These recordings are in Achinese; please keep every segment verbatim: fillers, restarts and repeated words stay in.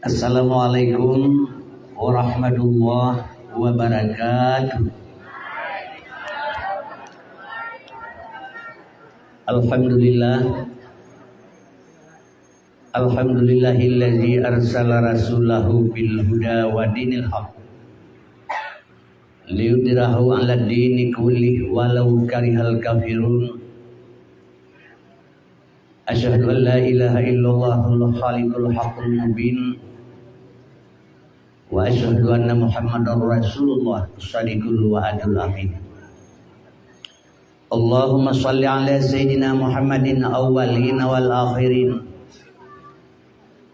Assalamualaikum warahmatullahi wabarakatuh. Alhamdulillah. Alhamdulillahilladzi arsala rasulahu bil huda wa dinil haq liyudhhirahu 'alad dini kullih walau karihal kafirun. Asyhadu an la ilaha illallahul khaliqul haqqul mubin. Wa asyhadu anna Muhammadar Rasulullah shadiqul wa'adul amin. Allahumma shalli ala sayyidina Muhammadin awwalin wal akhirin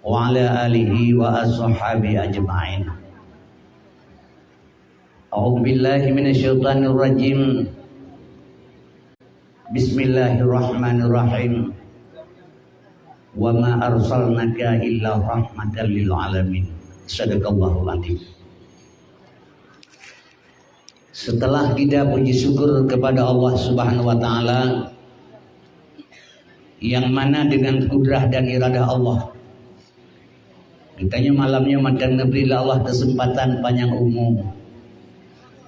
wa ala alihi wa ashabihi ajma'in. A'udzu billahi minasyaitonir rajim. Bismillahirrahmanirrahim. Wa ma arsalnaka illa rahmatan lil alamin. Sadaqallahul adzim. Setelah kita puji syukur kepada Allah Subhanahu wa Ta'ala, yang mana dengan kudrah dan iradah Allah, geutanyoe malam nyoe mantong neubri lé Allah keuseumpatan panyang umu,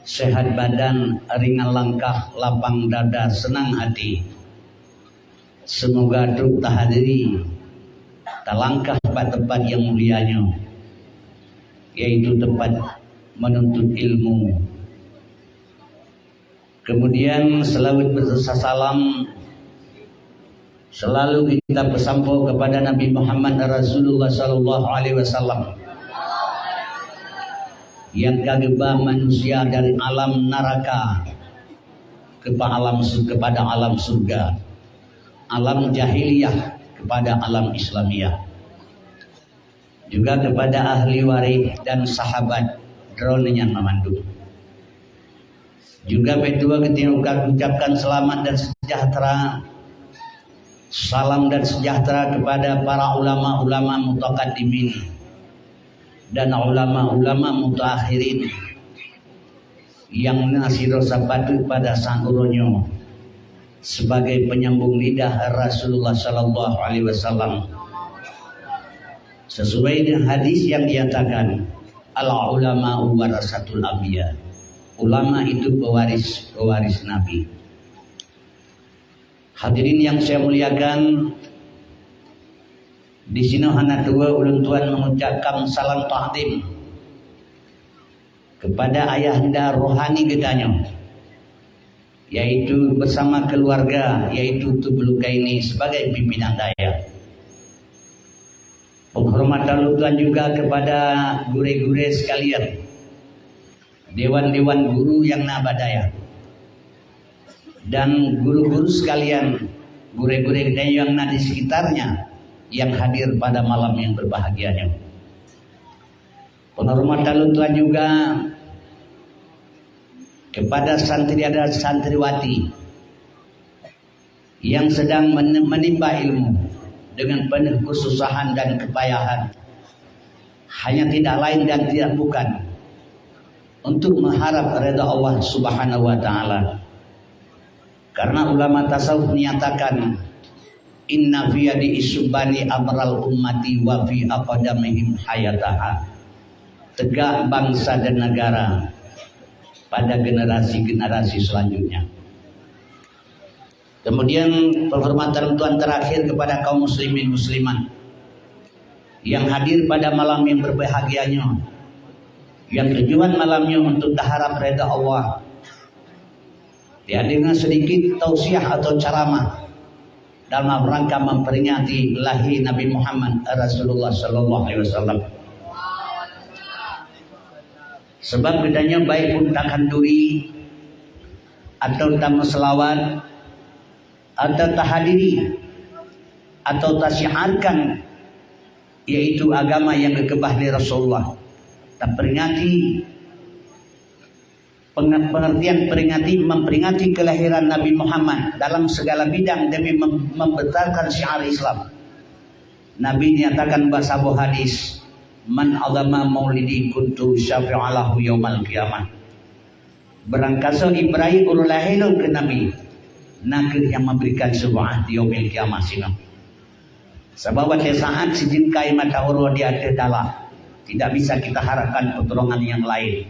seuhat badan, ringan langkah, lapang dada, seunang hati. Seumoga trok tahadiri, talangkah bak teumpat nyang mulia nyoe, yaitu teumpat meununtut ilmu. Kemudian, seulaweuet beuseusa salam selalu kita peusampoe kepada Nabi Muhammad Rasulullah sallallahu alaihi wasallam, nyang ka geuba manusia dari alam naraka kepa-, alam su-, kepada alam surga, alam jahiliyah kepada alam Islamiyah, juga kepada ahli waréh dan sahabat droeneuh nyan meumandum. Juga beudua geutanyoe ucapkan selamat dan sejahtera, salam dan sejahtera kepada para ulama-ulama mutaqaddimin dan ulama-ulama mutaakhirin nyang na sidroe sapeue pada saat uroe nyoe sebagai penyambung lidah Rasulullah sallallahu alaihi wasallam. Sesuai dengan hadis yang dinyatakan, "Al ulama warasatul anbiya." Ulama itu pewaris, pewaris Nabi. Hadirin yang saya muliakan, di sinoe hana tuwoe ulôn tuan mengucapkan salam takzim kepada ayahanda rohani geutanyoe, yaitu bersama keluarga, yaitu Tubulukaini sebagai pimpinan dayah. Penghormatan ulôn tuan juga kepada gurée-gurée sekalian, dewan-dewan guru nyang na bak dayah, dan guru-guru sekalian, gurée-gurée geutanyoe nyang na di sekitarnya, yang hadir pada malam yang berbahagia nyoe. Penghormatan ulôn tuan juga kepada santri dan santriwati yang sedang men-, menimba ilmu dengan penuh kesusahan dan kepayahan, hanya tidak lain dan tidak bukan untuk mengharap redha Allah Subhanahu wa Ta'ala. Karena ulama tasawuf menyatakan, "Inna fi yadi isyubani amral ummati wa fi aqdamihim hayataha." Tegak bangsa dan negara pada generasi-generasi selanjutnya. Kemudian, penghormatan ulôn tuan terakhir kepada kaum muslimin muslimat yang hadir pada malam yang berbahagia nyoe, yang tujuan malam nyoe untuk taharap redha Allah. Ya, dengan sedikit tausiah atau ceramah dalam rangka memperingati lahir Nabi Muhammad Rasulullah sallallahu alaihi wasallam. Sebab geutanyoe baik pun takhanduri, atau tameuseulawat, atau tahadiri, atau tasyiarkan, yaitu agama yang geukeubah lé Rasulullah. Taperingati penge-, pengertian peringati, memperingati kelahiran Nabi Muhammad dalam segala bidang demi mem-, membesarkan syiar Islam. Nabi nyatakan bak saboh hadis, "Man azama maulidi kuntu syafi'alahu yaumal qiyamah." Barangkasoe Ibrahim ureuëng lahé lôn keu Nabi, na kheueh nyang memberikan syafa'at di Yaumil Qiyamah singoh. Sabab watée saát sijeuengkai mata uroe di ateueh dalah, tidak bisa kita harapkan pertolongan yang lain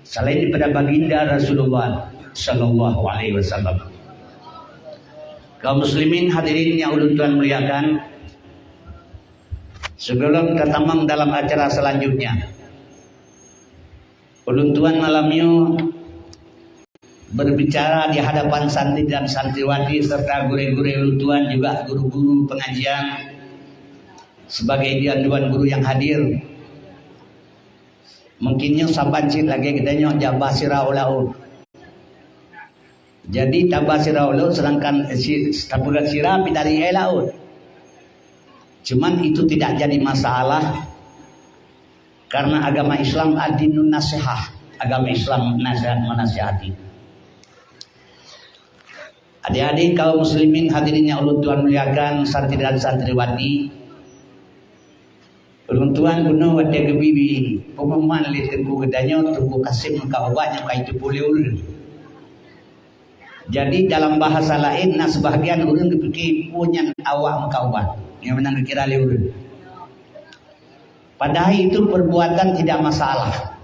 selain daripada Baginda Rasulullah sallallahu alaihi wasallam. Kaum muslimin hadirin yang ulôn tuan muliakan, sebelum tatamong dalam acara selanjutnya, ulôn tuan malam nyoe berbicara di hadapan santri dan santriwati serta gurée-gurée ulôn tuan, juga guru-guru pengajian, sebagai dewan-dewan guru yang hadir. Mungkin nyoe saban cit lagée geutanyoe jak ba sira u laôt. Jadi taba sira u laôt, sedangkan si, tapeugah sira pi dari air laôt. Cuman itu tidak jadi masalah karena agama Islam ad-dinun nasihah. Agama Islam nasihat menasihati. Adik-adik kaum muslimin hadirin yang ulôn tuan muliakan, santri dan santriwati, ulôn tuan bunoe watée geubi pengumuman lé teungku geutanyoe, Teungku Kasim meukat ubat nyang ka jiteupeue lé ureuëng. Jadi dalam bahasa laén, na sebahagian ureuëng geupike peue nyan awak meukat ubat nyang meunan geukira lé ureuëng. Padahai itu perbuatan tidak masalah.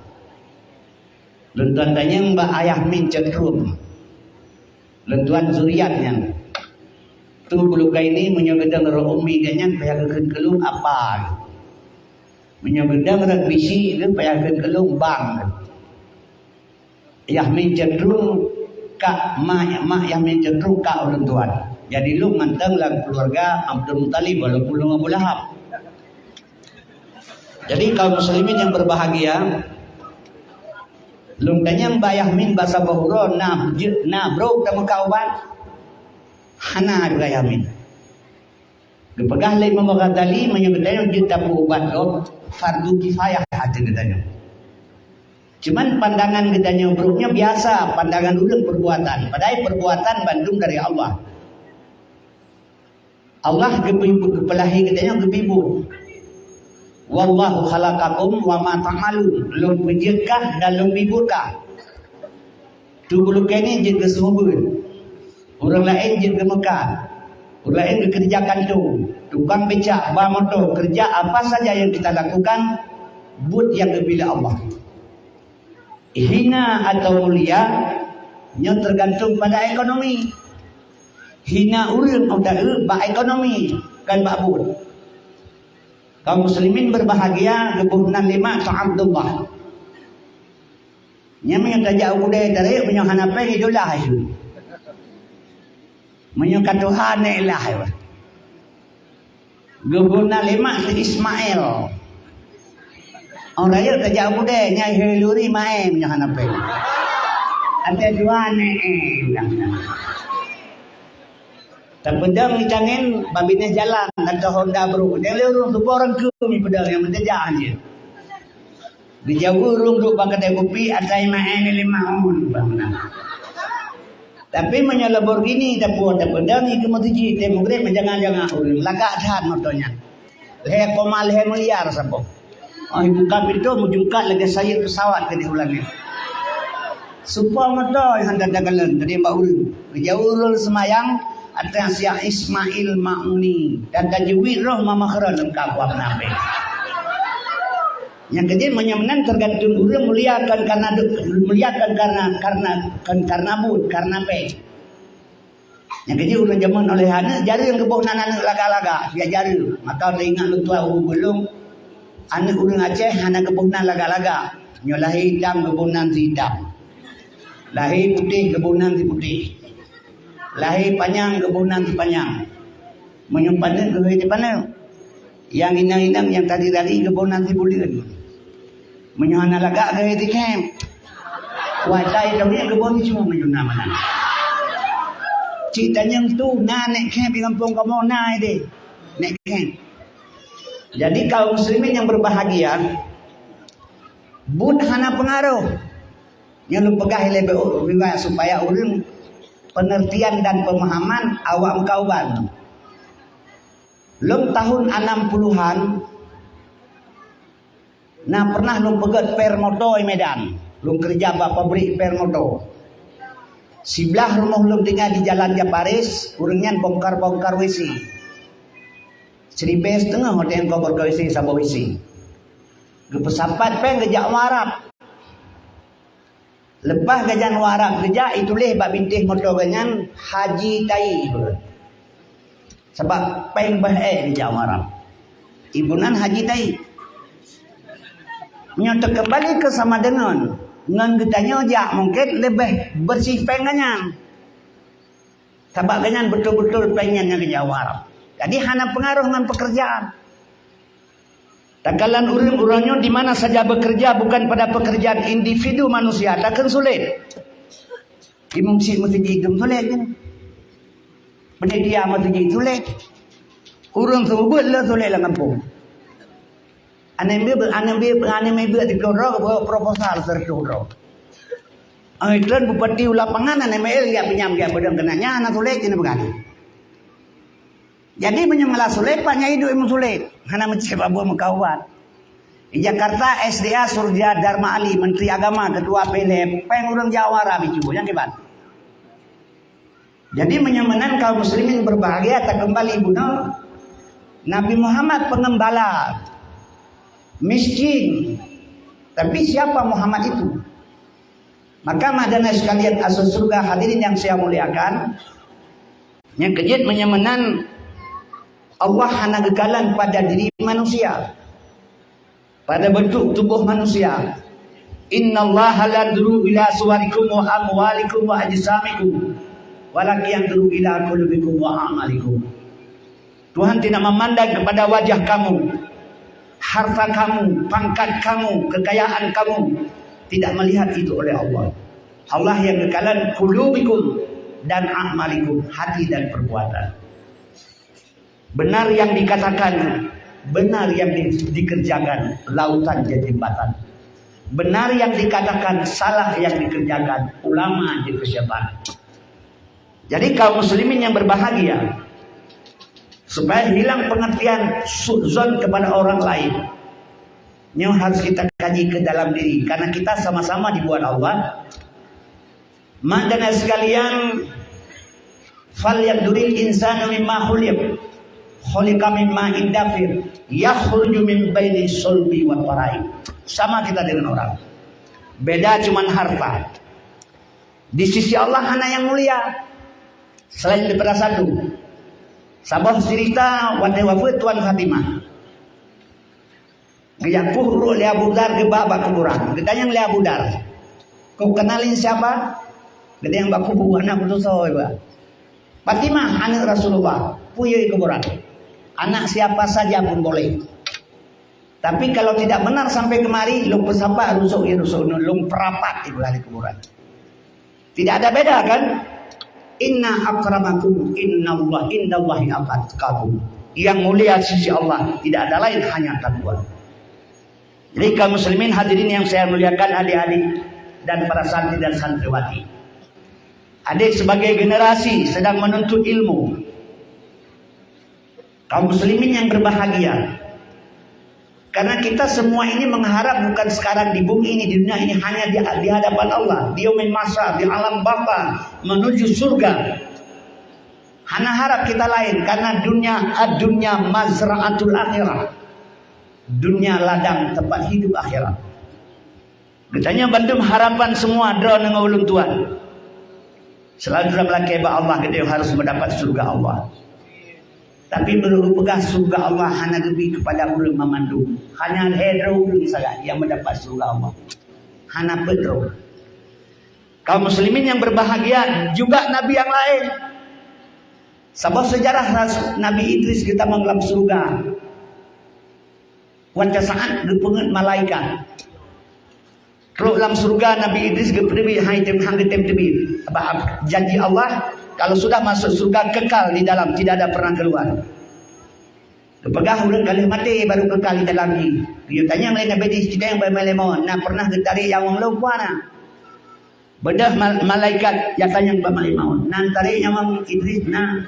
Lôn tuan tanyong bak Ayah Min Cot Ruem. Lôn tuan zuriat nyan. Tu bulukai ni meunyoe geudong rot umi geuh nyan payah geukheun keu lôn apa? Meunyoe geudong rot bisi geuh payah geukheun keu lôn bang. Ayah Min Cot Ruem kak mak, mak Ayah Min Cot Ruem kak ulôn tuan. Jadi lôn mantong lam keuluwarga Abdul Muthalib walaupun lôn Abu Lahab. Jadi kaum muslimin yang berbahagia, lôn tanyong bak Ayah Min bak saboh uroe na jeuet na brok tameukat ubat? Hana, kheun Ayah Min. Geupeugah lé Imam Ghazali meunyoe geutanyoe jeuet tapeuubat gob, fardu kifayah ateueh geutanyoe. Cuman pandangan geutanyoe brok nyoe biasa, pandangan ureuëng perbuatan, padahai perbuatan bandum dari Allah. Allah geubi-, geupeulahé geutanyoe geubi buet. "Wallahu khalaqakum wa ma ta'malun." Lôn peujeuet kah dan lôn bi buet kah. Tu bulukai ni jeuet geuseumeubeuet. Ureuëng laén jeuet geumeukat. Ureuëng laén geukeureuja kantô, tukang becak, ba moto, keureuja apa saja nyang kita lakukan, buet nyang geubi lé Allah. Hina atau mulia, nyoe teugantung pada ekonomi. Hina ureuëng ôk taeu bak ekonomi, kon bak buet. Kaum muslimin berbahagia, geuboh nan lima Tuan Abdullah. Nyan meunyoe tajak u keudè tarek, meunyoe hana péng, idolah itu. Meunyoe ka tuha, nek lah. Geuboh nan lima si Ismail. Orang rayeuk tajak u keudè, nyai heuluri maén nyoe hana péng. Ada dua nek, eh, udah. Tapeudong di tangen, babineh jalan, atau Honda bro. Nyang lé ureuëng tuboh rangkeumi peudong nyang meuteuja jih. Geujaweue ureuëng duek bak keude kupi, asai maén lé limong bang na. Tapi meunyoe Lamborghini tapuwoe tapeudong, ikeu meutuji, teuh mugreb meujangah-jangah ureuëng. Lagak that moto nyan. Lhée koma lhée miliar saboh. Oh, ibuka pintoe meujungkat lagée sayeup pesawat keudeh u langét. Supo moto nyang hana takalon tadi bak ureuëng. Geujaweueb ureuëng seumayang ateueh siak Ismail Ma'muni dan tajeuwit roh mama kheuron lengkap wak peunapéh. Nyang keujeuet meunyoe meunan teugantung ureuëng muliakan karena, muliakan karena, karena, kan karena buet, karena péng. Nyang keujeuet ulôn jameun oleh aneuëk, jareueng geuboh nan aneuëk lagak-lagak, jak jareueng. Maka teuingat lôn tuan ureuëng, aneuëk ureuëng Aceh hana geuboh nan lagak-lagak. Nyoe lahé itam geuboh nan si itam. Lahé putéh geuboh nan si putéh. Lahé panyang geuboh nan si panyang. Meunyoe paneuk geuboh si paneuk. Nyang inong-inong nyang tadi-tadi geuboh nan si buleuen. Meunyoe hana lagak geuhé si khém. Kuasa itu dia geuboh si cuma meunyoe na meunan. Cit tanyong tu na nek khém di gampông kamoe na deh. Nek khém. Jadi kaum muslimin yang berbahagia, buet hana pengaruh. Nyang lôn peugah ilée riwayat supaya ureuëng pengertian dan pemahaman awak meukawan. Lom tahun enam puluhan, na pernah lôn peugét per moto i Medan. Lôn keureuja bak pabrik per moto. Siblaih rumoh lôn tinggai di Jalan Japaris, ureuëng nyan bongkar-bongkar W C. Siribèe siteungoh watèe nyan ka bongkar W C, saboh W C. Geupeusapat péng geujak u Arab. Leupah gobnyan u Arab geujak, ituléh bak bintéh moto gobnyan Haji Tai. Sabab péng beuh ék geujak u Arab. Ibu nan Haji Tai. Nyoe teukeumbali keu sama deungon, ngon geutanyoe jak mungken leubeh beureuséh péng gobnyan. Sabab gobnyan beutôi-beutôi péng nyan nyang geujak u Arab. Jadi hana peungaroh ngon peukeurjaan. Takalon ureuëng-ureuëng nyoe di mana saja bekerja bukan pada pekerjaan individu manusia, takheun sulet. Imum syiek meuseujid dum sulet kan. Panitia meuseujid sulet. Ureuëng seumeubeuet le sulet lam gampông. Aneuk miet, aneuk miet, aneuk miet beuet siplôh droe, proposal sireutôh droe. Ai tren bupati u lapangan, aneuk miet jak pinjam, jak peudong keunan nyan, hana sulet, hana peugah. Jadi meunyoe malah sulet, pat nyang iduek meusulet, hana meucéh babah meukawan. Di Jakarta, S D A Surya Dharma Ali, Menteri Agama, Ketua P L F, péng ureuëng Jawa Rabi cuba, nyang kiban. Jadi meunyoe meunan kaum muslimin berbahagia, takeumbali bunoe, Nabi Muhammad pengembala, miskin. Tapi siapa Muhammad itu? Maka madana sekalian asoe surga hadirin yang saya muliakan, nyang keujeuet meunyoe meunan Allah hana geukalon pada diri manusia, pada bentuk tubuh manusia. Innallaha la yanzuru ila suwarikum wa amwalikum wa ajsamikum, walakin yanzuru ila qulubikum wa a'malikum. Tuhan tidak memandang kepada wajah kamu, harta kamu, pangkat kamu, kekayaan kamu. Tidak melihat itu oleh Allah. Allah yang geukalon qulubikum dan a'malikum, hati dan perbuatan. Benar yang dikatakan, benar yang di-, dikerjakan, lautan jadi jembatan. Benar yang dikatakan, salah yang dikerjakan, ulama jadi setan. Jadi kaum muslimin yang berbahagia, supaya hilang pengertian su'zon kepada orang lain, nyoe harus kita kaji ke dalam diri, karena kita sama-sama dibuat Allah. Mak dan sekalian, "Falyanzuril insanu mimma khuliq, khuliqa mimma indafir, yakhruju min baini sulbi wa taraib." Sama kita dengan orang. Beda cuman harta. Di sisi Allah hana nyang mulia selain daripada satu. Saboh cerita watèe wafeuet Tuan Fatimah. Geujak puh ureuëng lé Abu Dar geubak bak kuburan. Geutanyong lé Abu Dar, "Kau kenalin siapa?" Geutanyong bak kubu, anak putus sawa iba. "Fatimah, anak Rasulullah, puyoe kuburan. Anak siapa saja pun boleh. Tapi kalau tidak benar sampai kemari, lôn peusapat rusok ya rusok nyoe, lôn peurapat di bulan kuburan." Tidak ada beda kan? "Inna akramakum innallahi indallahi atqakum." Yang mulia sisi Allah tidak ada lain hanya takwa. Jadi kaum muslimin hadirin yang saya muliakan, adik-adik dan para santri dan santriwati. Adik sebagai generasi sedang menuntut ilmu. Kaum muslimin yang berbahagia. Karena kita semua ini mengharap bukan sekarang di bumi ini, di dunia ini, hanya di, di hadapan Allah, di yaumil mahsyar, di alam baka, menuju surga. Hana harap kita lain, karena dunia, ad-dunya mazra'atul akhirah. Dunia ladang tempat hidup akhirat. Geutanyong bandum harapan semua droeneuh ngon ulôn tuan. Selalu dalam lakèe bak Allah, geutanyoe harus mendapat surga Allah. Tapi meunurot peugah, surga Allah hana geubri kepada ureuëng mamandum. Hanya lhèe droe ureuëng sagai yang mendapat surga Allah. Hana peuet droe. Kaum muslimin yang berbahagia, juga nabi yang lain. Saboh sejarah ras-, Nabi Idris geutamong lam surga. Watèe saat geupeungeut malaikat. Trok lam surga, Nabi Idris geupeuteubiet, hai tem-, han geutem teubiet. Sabab janji Allah, kalau sudah masuk surga, kekal di dalam, tidak ada pernah keluar. Geupeugah ureuëng ka lheueh maté baru kekal di dalam jih. Geutanyong lé Nabi Idris, "Cideng bak malaikat maut, na pernah geutarek nyawöng lôn?" "Na." Beudôh mal-, malaikat nyang tanyong bak malaikat maut, "Na tarek nyawöng Idris?" "Na."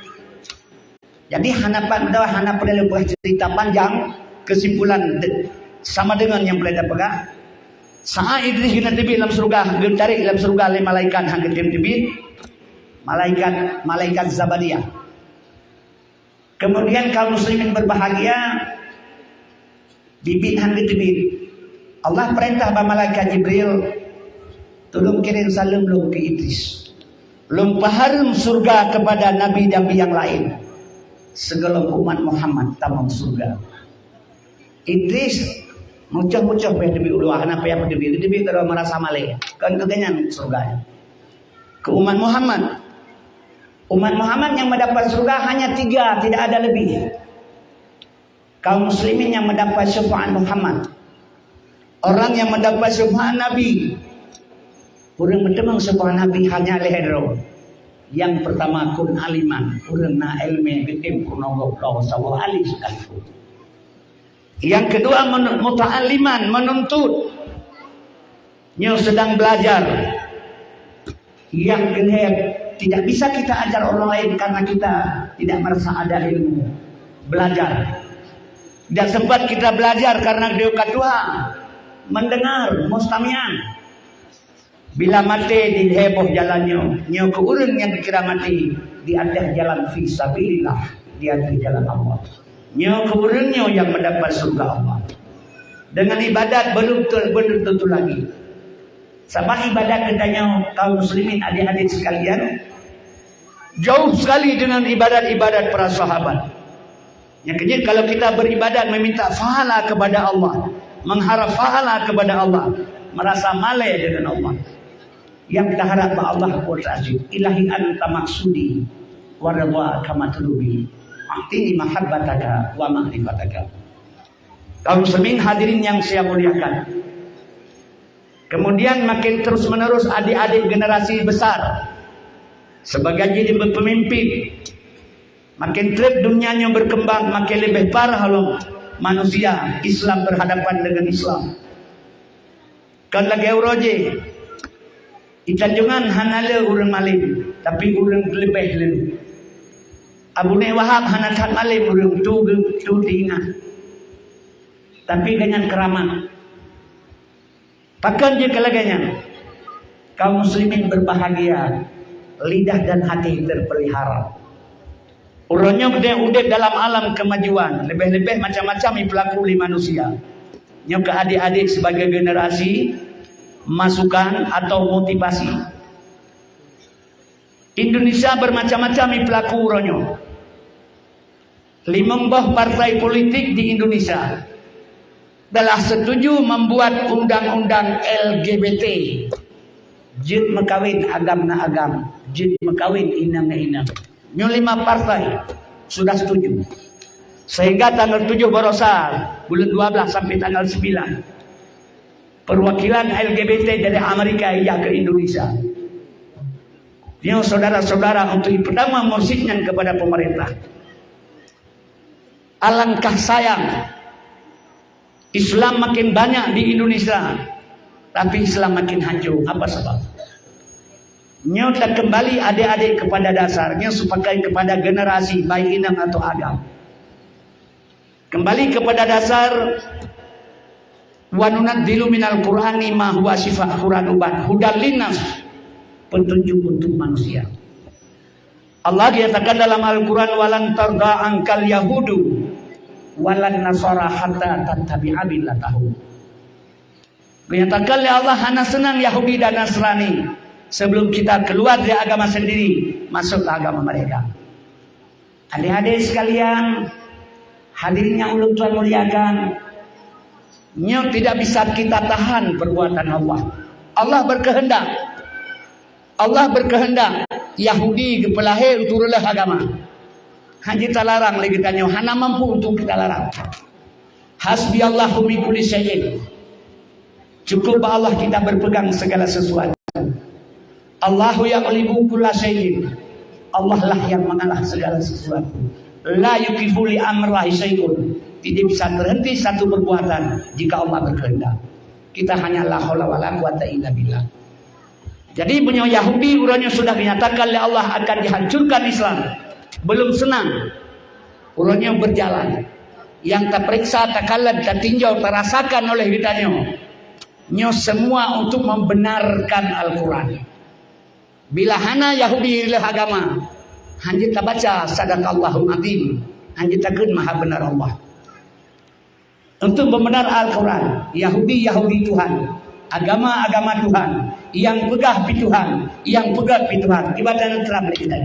Jadi hana pantau, hana peureulèe peugah cerita panjang, kesimpulan de-, sama dengan nyang peureulèe tapeugah. Saat Idris geuteubiet lam syeuruga, geutarek lam syeuruga lé malaikat han geuteubiet, malaikat, malaikat Zabaniah. Kemudian kaum muslimin berbahagia, biet han geuteubiet. Allah peurintah bak malaikat Jibril, "Tulông kirém saleuem lôn keu Idris. Lôn peuhareuem syeuruga keupada nabi-nabi nyang laén. Sigohlom umat Muhammad tamong syeuruga." Idris mucoh-mucoh pih teubiet u luwa, hana payah peuteubiet, teubiet keudroe meurasa malée. Kon keu gobnyan syeuruga. Keu umat Muhammad. Umat Muhammad nyang mendapat syeuruga hanya tiga, tidak ada lebih. Kaum muslimin nyang mendapat syafaat Muhammad. Orang nyang mendapat syafaat Nabi. Ureuëng meuteumong syafaat Nabi hanya lhée droe. Nyang pertama, kun aliman, ureuëng na iéleumé geutem peunoh gob lom saboh ahli sekalipun. Yang kedua, men-, muta'alliman, menuntut. Nyoe sedang belajar. Nyang keulhée, tidak bisa kita ajar orang lain karena kita tidak merasa ada ilmu. Belajar. Tidak sempat kita belajar karena dia ka tuha. Mendengar, mustami'an. Bila maté di lhée boh jalan nyoe, nyoe keu ureuëng nyang geukira maté di ateueh jalan fi sabilillah, di ateueh jalan Allah. Nyoe keu ureuëng nyoe nyang mendapat syeuruga Allah. Dengan ibadat belum te-, belum tentu lagi. Sabab ibadat geutanyoe kaum muslimin, adik-adik sekalian, jauh sekali dengan ibadat-ibadat para sahabat. Nyang keujeuet, kalau kita beribadat meminta pahala kepada Allah, mengharap pahala kepada Allah, merasa malée dengan Allah. Nyang taharap bak Allah, kuasa aziz, "Ilahi anta maksudi, wa ridhaka matlubi, a'tini mahabbataka wa ma'rifataka." Kaum muslimin hadirin yang saya muliakan. Kemudian makin terus menerus adik-adik generasi besar sebagai jadi pemimpin. Makin treb dunia nyoe berkembang, makin leubeh parah lom manusia Islam berhadapan dengan Islam. Kon lagée uroe jih, di Tanjongan hana le ureuëng malem, tapi ureuëng leubeh le. Abu Nek Wahab hana that malem, ureuëng tu geu-, tu teuingat. Tapi gobnyan keuramat. Pakon jeuet keu lagée nyan? Kaum muslimin berbahagia, lidah dan hati terpelihara. Uroe nyoe udeb, udeb dalam alam kemajuan, leubeh-leubeh macam-macam jipeulaku lé manusia. Nyoe keu adik-adik sebagai generasi masukan atau motivasi. Indonesia bermacam-macam jipeulaku uroe nyoe. Limong boh partai politik di Indonesia telah setuju membuat undang-undang L G B T. Jeuet meukawen agam ngon agam, jeuet meukawen inong ngon inong. Nyoe lima partai sudah setuju. Sehingga tanggal tujuh barosa, bulan dua belas sampai tanggal sembilan, perwakilan L G B T dari Amerika ijak ke Indonesia. Nyoe saudara-saudara untuk pertama mursyid nyan kepada pemerintah. Alangkah sayang, Islam makin banyak di Indonesia, tapi Islam makin hancur. Apa sebab? Nyoe takeumbali adik-adik kepada dasar, nyoe sebagai kepada generasi, baik inong atau agam. Kembali kepada dasar, "Wa nunazzilu minal Qur'ani ma huwa syifa'," Quran ubat, "hudal linnas," petunjuk untuk manusia. Allah dinyatakan dalam Al-Quran, "Walan tarda angkal yahudu walan nasara hatta tattabi'a millatahum." Dinyatakan lé Allah hana seunang Yahudi dan Nasrani sebelum kita keluar dari agama sendiri, masuk ke agama mereka. Adik-adik sekalian, hadirin yang ulôn tuan muliakan, nyoe tidak bisa kita tahan perbuatan Allah. Allah berkehendak. Allah berkehendak Yahudi geupeulahé untuk reuloh agama. Hana jitalarang lé geutanyoe, hana mampu untuk kita larang. Hasbiyallahu min kulli syai'in. Cukup bak Allah kita berpegang segala sesuatu. Allahu yaghlibu kulla syai'in. Allah lah yang mengalah segala sesuatu. La yuqifu li amrillahi syai'un. Tidak bisa terhenti satu perbuatan jika Allah berkehendak. Kita hanya la haula wala quwata illa billah. Jadi, meunyoe Yahudi uroe nyoe sudah dinyatakan lé Allah akan dihancurkan Islam, belum seunang. Uroe nyoe berjalan. Nyang taperiksa, takalon, tatinjau, tarasakan oleh geutanyoe. Nyoe semua untuk membenarkan Al-Quran. Bila hana Yahudi lheueh agama, hanjeuet tabaca sadaqallahul azim, hanjeuet takheun maha benar Allah. Untuk membenar Al-Quran, Yahudi, Yahudi Tuhan, agama, agama Tuhan, nyang peugah pi Tuhan, nyang peugah pi Tuhan, ibadah Islam lé kita.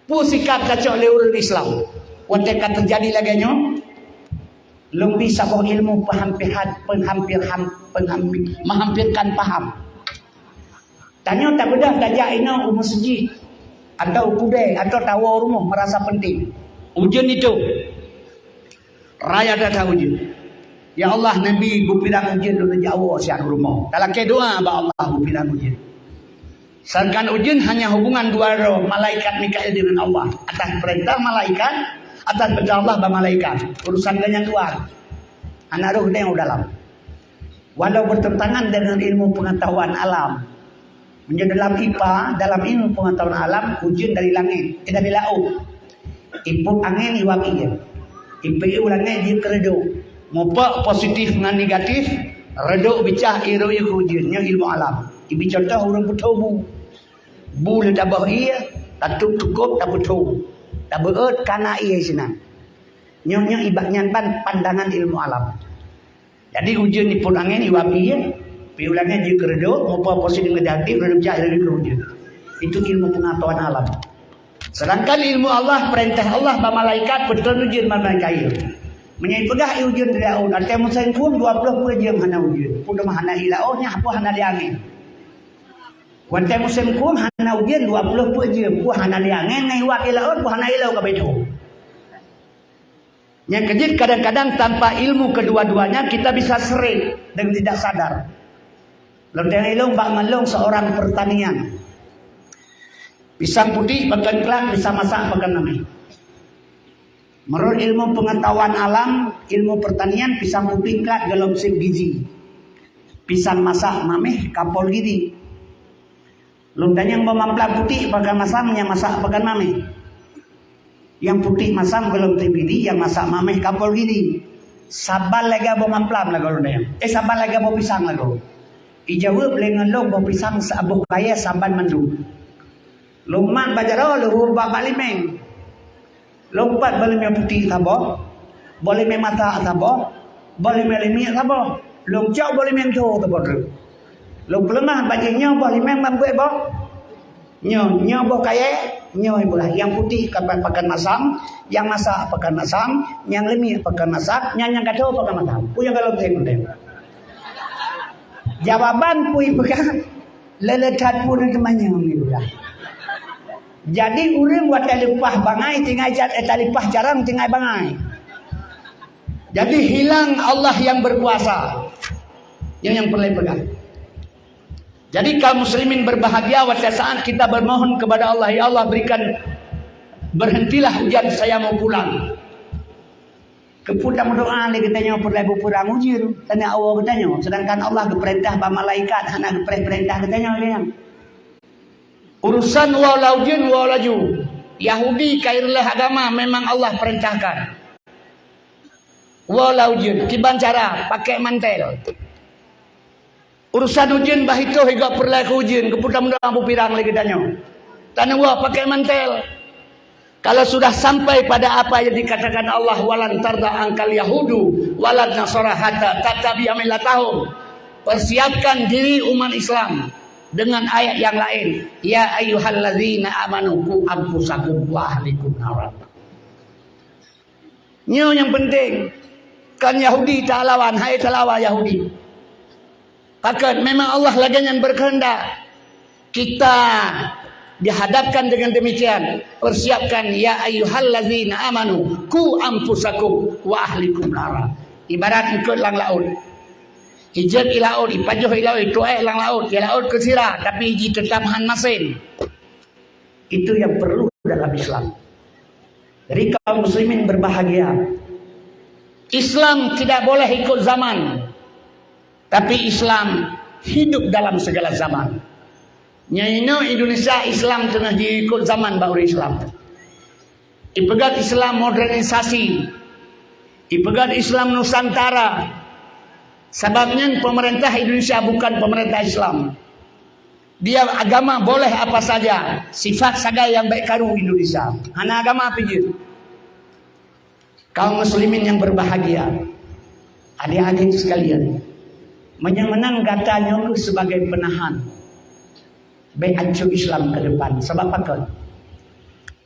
Peue sikap tacok lé ureuëng Islam watée ka teujadi lagée nyoe? Lôn bi saboh ilmu peuhampihan, peuhampir ham, peuhampi, meuhampirkan paham. Tanyoe tabeudah tajak inoe u meuseujid, atau u keudai, atau tawoe rumoh meurasa penting. Ujeuen itu, raya that ujeuen. Ya Allah, neubi beupirang ujeuen lôn jak woe siat u rumoh. Talakée doa bak Allah beupirang ujeuen. Sedangkan ujeuen hanya hubungan dua droe, malaikat Mikail dengan Allah. Atas perintah malaikat, atas perintah Allah bak malaikat. Urusan geuh nyan luwa. Hana rhoh deh u dalam. Walau bertentangan dengan ilmu pengetahuan alam. Meunyoe dalam ipa, dalam ilmu pengetahuan alam, ujeuen dari langét, eh, dari laôt. Ipot angén iwap ié. Ipiôh langét jeuet keu reudôk. Mupok positif ngon negatif, reudôk bicah iroe keu ujeuen. Nyoe ilmu alam. Ibi contoh ureuëng peutho bu. Bu lé taboh ié, tatôb tukôb tapeutho. Tabeuôt kana ié sinan. Nyoe, nyoe ibak nyan ban pandangan ilmu alam. Jadi ujeuen ipot angén iwap ié, piôh langét jeuet keu reudôk, mupok positif negatif, reudôk bicah iroe keu ujeuen. Itu ilmu pengetahuan alam. Sedangkan ilmu Allah, perintah Allah bak malaikat, peutrön ujeuen bak malaikat. Meunyoe peugah ié ujeuen di laôt, watée musém khueng dua ploh peuet jeuem hana ujeuen. Peue teuma hana ié laôt, nyan peue hana lé angén. Watée musém khueng hana ujeuen dua ploh peuet jeuem, peue hana lé angén, ngon iwap ié laôt, peue hana ié laôt ka beuet. Nyang keujeuet kadang-kadang tanpa ilmu kedua-duanya kita bisa seret dan tidak sadar. Lôn teuingat lôn bak ngon lôn seorang pertanian. Pisang putéh pakan klat, pisang masak pakan mamèh. Menurut ilmu pengetahuan alam, ilmu pertanian, pisang putéh klat gohlom sép gizi. Pisang masak mamèh ka pol gizi. Lôn tanyong boh mamplam putéh pakan masam, nyang masak pakan mamèh. Nyang putéh masam gohlom sép gizi, nyang masak mamèh ka pol gizi. Saban lagée boh mamplam lagoe lôn tanyong. Eh, saban lagée boh pisang lagoe. Ijaweueb lé ngon lôn boh pisang sa-, boh kayée saban mandum. Lôn mat bak jaroe lôn hue bak, bak limeng. Lôn pat boh limeng putéh saboh, boh limeng masak saboh, boh limeng limiek saboh. Lôn cok boh limeng tho saboh treuk. Lôn peuleumah bak jih nyoe boh limeng ban peuet boh. Nyoe, nyoe boh kayée, nyoe boh nyang putéh ka pakan masam, nyang masak pakan masam, nyang limiek pakan masak, nyang, nyang ka tho pakan masam. Peue nyang ka lôn tém-tém. Jawaban peue peugah, lé-lé that peue teumanyong ni udah. Jadi, ureuëng watée leupah bangai tinggai cat, eh, taleupah carông tinggai bangai. Jadi, hilang Allah yang berkuasa. Nyoe nyang peureulée peugah. Jadi, kaum muslimin berbahagia watée saat kita bermohon kepada Allah, "Ya Allah, berikan, berhentilah hujan, saya mau pulang." Keupeue tameudoá lé geutanyoe peureulée beupirang ujeuen, tanyoe awoe geutanyoe, sedangkan Allah geupeurintah bak malaikat hana geupreh peurintah geutanyoe lé nyan. Urusan woe lam ujeuen, woe laju. Yahudi ka ireuleh agama memang Allah perintahkan. Woe lam ujeuen, kiban cara, pakai mantel. Urusan ujeuen bah itôh igob peureulée keu ujeuen, keupeue tameudoá beupirang lé geutanyoe. Tanyoe woe pakai mantel. Kalau sudah sampai pada apa yang dikatakan Allah, "Walan tarda angkal yahudu walan nasara hatta tattabi'a millatahum." Persiapkan diri umat Islam dengan ayat yang lain, "Ya ayyuhallazina amanu qu anfusakum wa ahlikum nara." Nyoe nyang penting. Kon Yahudi talawan, hai talawan Yahudi. Pakon, memang Allah lagée nyan berkehendak. Kita dihadapkan dengan demikian, persiapkan, "Ya ayyuhallazina amanu, qu anfusakum wa ahlikum nara." Ibarat eungkôt lam laôt. Ijeuet i laôt, ipajoh i laôt, ituek lam laôt, i laôt keu sira, tapi ji teutap han masen. Itu yang perlu dalam Islam. Jadi kaum muslimin berbahagia. Islam tidak boleh ikut zaman. Tapi Islam hidup dalam segala zaman. Nyoe inoe Indonesia Islam teungoh jiikot zaman bak ureuëng Islam. Ipeugét Islam modernisasi. Ipeugét Islam Nusantara. Sabab nyan pemerintah Indonesia bukan pemerintah Islam. Dia agama boleh apa saja, sifat sagai nyang bèk karu Indonesia. Hana agama pih jeuet. Kaum muslimin yang berbahagia, adik-adik sekalian, meunyoe meunan gata nyoe keuh sebagai penahan, bèk ancô Islam ke depan. Sabab pakon?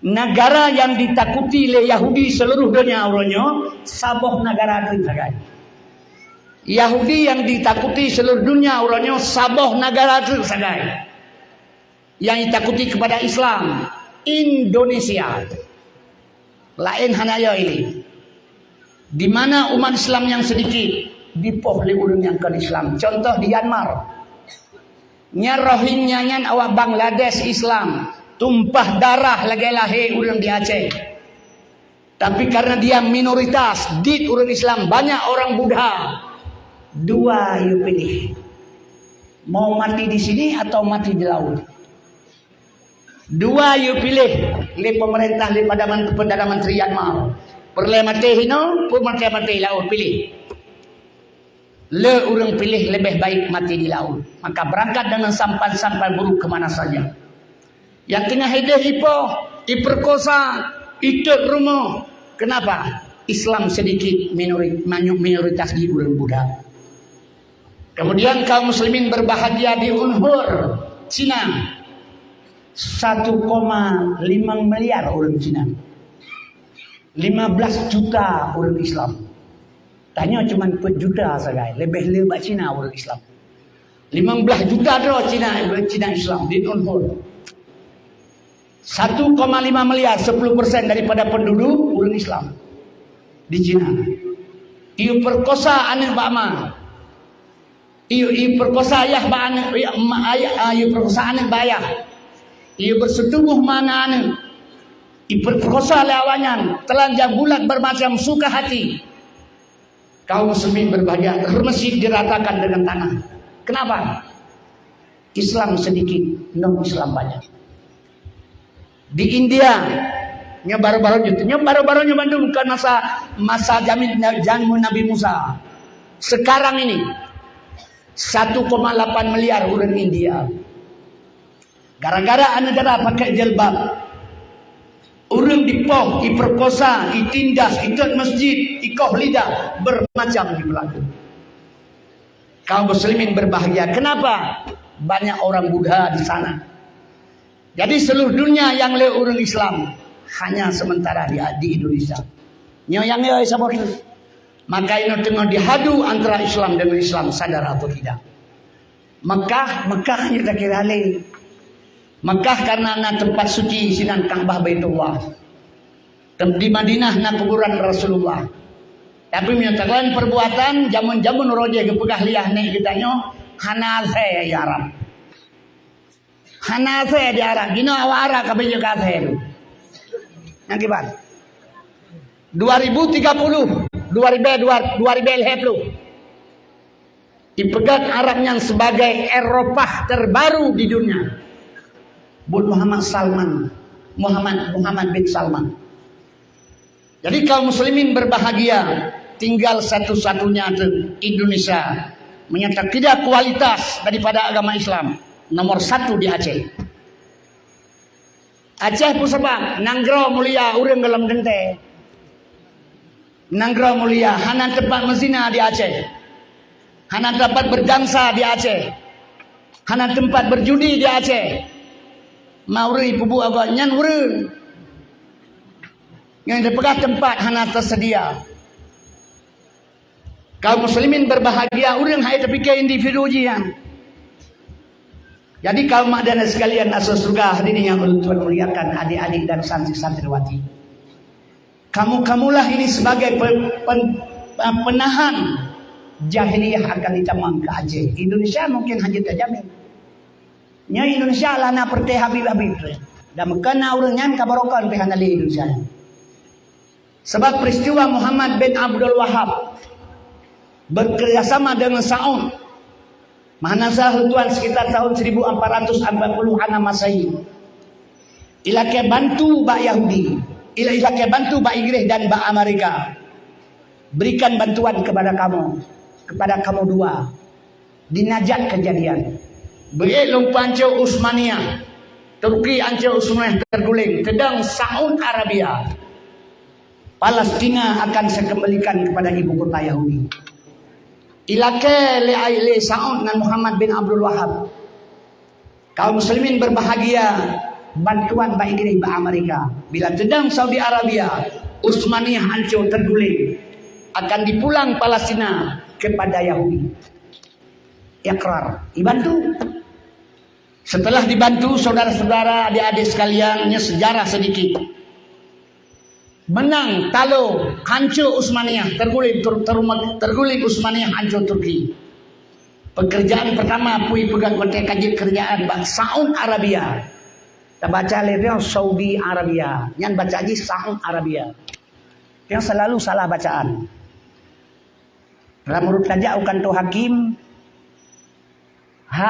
Negara yang ditakuti lé Yahudi seluruh dunia uroe nyoe saboh negara treuk sagai. Yahudi yang ditakuti seluruh dunia uroe nyoe saboh negara treuk sagai. Yang ditakuti kepada Islam, Indonesia. Laén hana yo ilée. Di mana umat Islam nyang sedikit dipoh lé ureuëng nyang kon Islam. Contoh di Myanmar. Nyan Rohingya nyan awak Bangladesh Islam, tumpah darah lagée lahé ureuëng di Aceh. Tapi karena dia minoritas, dit ureuëng Islam, banyak orang Buddha. Dua yue piléh. Mau mati di sini atau mati di laut? Dua yue piléh lé pemerintah, lé Perdana, Perdana Menteri Myanmar. Peureulée maté hinoe, peu maté-maté laôt, piléh. Le ureuëng piléh leubeh baik mati di laôt. Maka berangkat dengan sampan-sampan buruk ke mana saja. Nyang teungoh ideh ipoh, iperkosa, itot rumoh. Kenapa? Islam sedikit, minori-, manyok minoritas di ureuëng Buddha. Kemudian kaum muslimin berbahagia di Uyghur, Cina. Satu koma lima miliar ureuëng Cina. Lima belas juta ureuëng Islam. Tanyoe cuma empat juta sagai, leubeh le bak Cina ureuëng Islam. Lima belas juta droe Cina, Cina Islam di Uyghur. Satu koma lima miliar, sepuluh persen daripada penduduk ureuëng Islam di Cina. Iperkosa aneuëk bak ma. Ieu, ieu perkosa ayah bak aneuëk, ieu ma-, ayah, ah, ieu perkosa aneuëk bak ayah. Ieu bersetubuh ma ngon aneuëk. Iperkosa lé awak nyan, telanjang bulat bermacam suka hati. Kaum muslimin berbahagia, masjid diratakan dengan tanah. Kenapa? Islam sedikit, non-Islam banyak. Di India, nyoe baru-baru nyoe, nyoe baru-baru nyoe bandum bukan masa, masa jamin, zaman Nabi Musa. Sekarang ini, satu koma delapan miliar ureuëng India. Gara-gara aneuëk dara pakai jilbab, ureuëng dipoh, iperkosa, itindas, itot masjid, ikoh lidah, bermacam diberlaku. Kaum muslimin berbahagia. Kenapa? Banyak orang Buddha di sana. Jadi seluruh dunia nyang le ureuëng Islam hanya sementara di, di Indonesia. Nyoe nyang yo saboh tu. Maka inoe teungoh dihadu antara Islam dengan Islam, sadar atau tidak. Mekah, Mekah nyoe takira le. Mekah karena na tempat suci sinan Ka'bah Baitullah. Tem-, di Madinah na kuburan Rasulullah. Tapi meunyoe takon perbuatan, jameun-jameun roh jih geupeugah lé aneuk geutanyoe, hana asai di Arab. Hana asai di Arab. Jinoe awak Arab ka beujeuet keu asai tu. Nyang kiban. Dua ribu tiga puluh, dua ribu, dua, dua ribu lhèe ploh. Ipeugah Arab nyan sebagai Eropah terbaru di dunia. Buet Muhammad Salman, Muhammad, Muhammad bin Salman. Jadi kaum muslimin berbahagia, tinggal satu-satunya tu Indonesia. Meunyoe takidah kualitas daripada agama Islam, nomor satu di Aceh. Aceh peue sabab? Nanggroe mulia ureuëng gohlom teuntèe. Nanggroe mulia, hana teumpat meuzina di Aceh. Hana teumpat berdansa di Aceh. Hana teumpat berjudi di Aceh. Ma ureuëng ipeubuet agam nyan ureuëng. Nyang teupeugah teumpat hana tersedia. Kaum muslimin berbahagia, ureuëng hai tapike individu jih nyan. Jadi kaum mak dan sekalian asoe syeuruga, hadirin yang ulôn tuan muliakan, adik-adik dan santri-santriwati. Kamu-kamulah ini sebagai pe-, pen-, penahan jahiliyah akan ditamong ke Aceh. Indonesia mungkin hana tajamin. Nyoe Indonesia lah na peureté Habib-Habib. Dan meukeuna ureuëng nyan ka barokon pih hana lé Indonesia nyan. Sebab peristiwa Muhammad bin Abdul Wahab bekerjasama dengan Saud, mana salah tuan sekitar tahun seribu empat ratus empat puluh enam Masehi. Ilakée bantu bak Yahudi, ila-, ilakée bantu bak Inggris dan bak Amerika. Berikan bantuan kepada kamu. kepada kamu dua. Di Najad kejadian. Beuet lumpan cok Utsmaniyah. Turki ancô Utsmaniyah terguling. Teudong Saud Arabia. Palestina akan saya kembalikan kepada ibu kota Yahudi. Ilakée lé, lé Saud ngon Muhammad bin Abdul Wahab. Kaum muslimin berbahagia, bantuan bak Inggris, bak Amerika. Bila teudong Saudi Arabia, Utsmaniyah hancô terguling, akan dipulang Palestina kepada Yahudi. Ikrar, dibantu. Setelah dibantu, saudara-saudara, adik-adik sekalian, nyoe sejarah sedikit. Menang, talo, hancô Utsmaniyah, terguling, ter-, teruma-, terguling Utsmaniyah, hancô Turki. Pekerjaan pertama pui peugah konteks kajik kerjaan bak Saud Arabia. Tabaca lé pion Saudi Arabia, nyan baca jih Saud Arabia. Pion selalu salah bacaan. Lam urut tajak u kantô hakim, H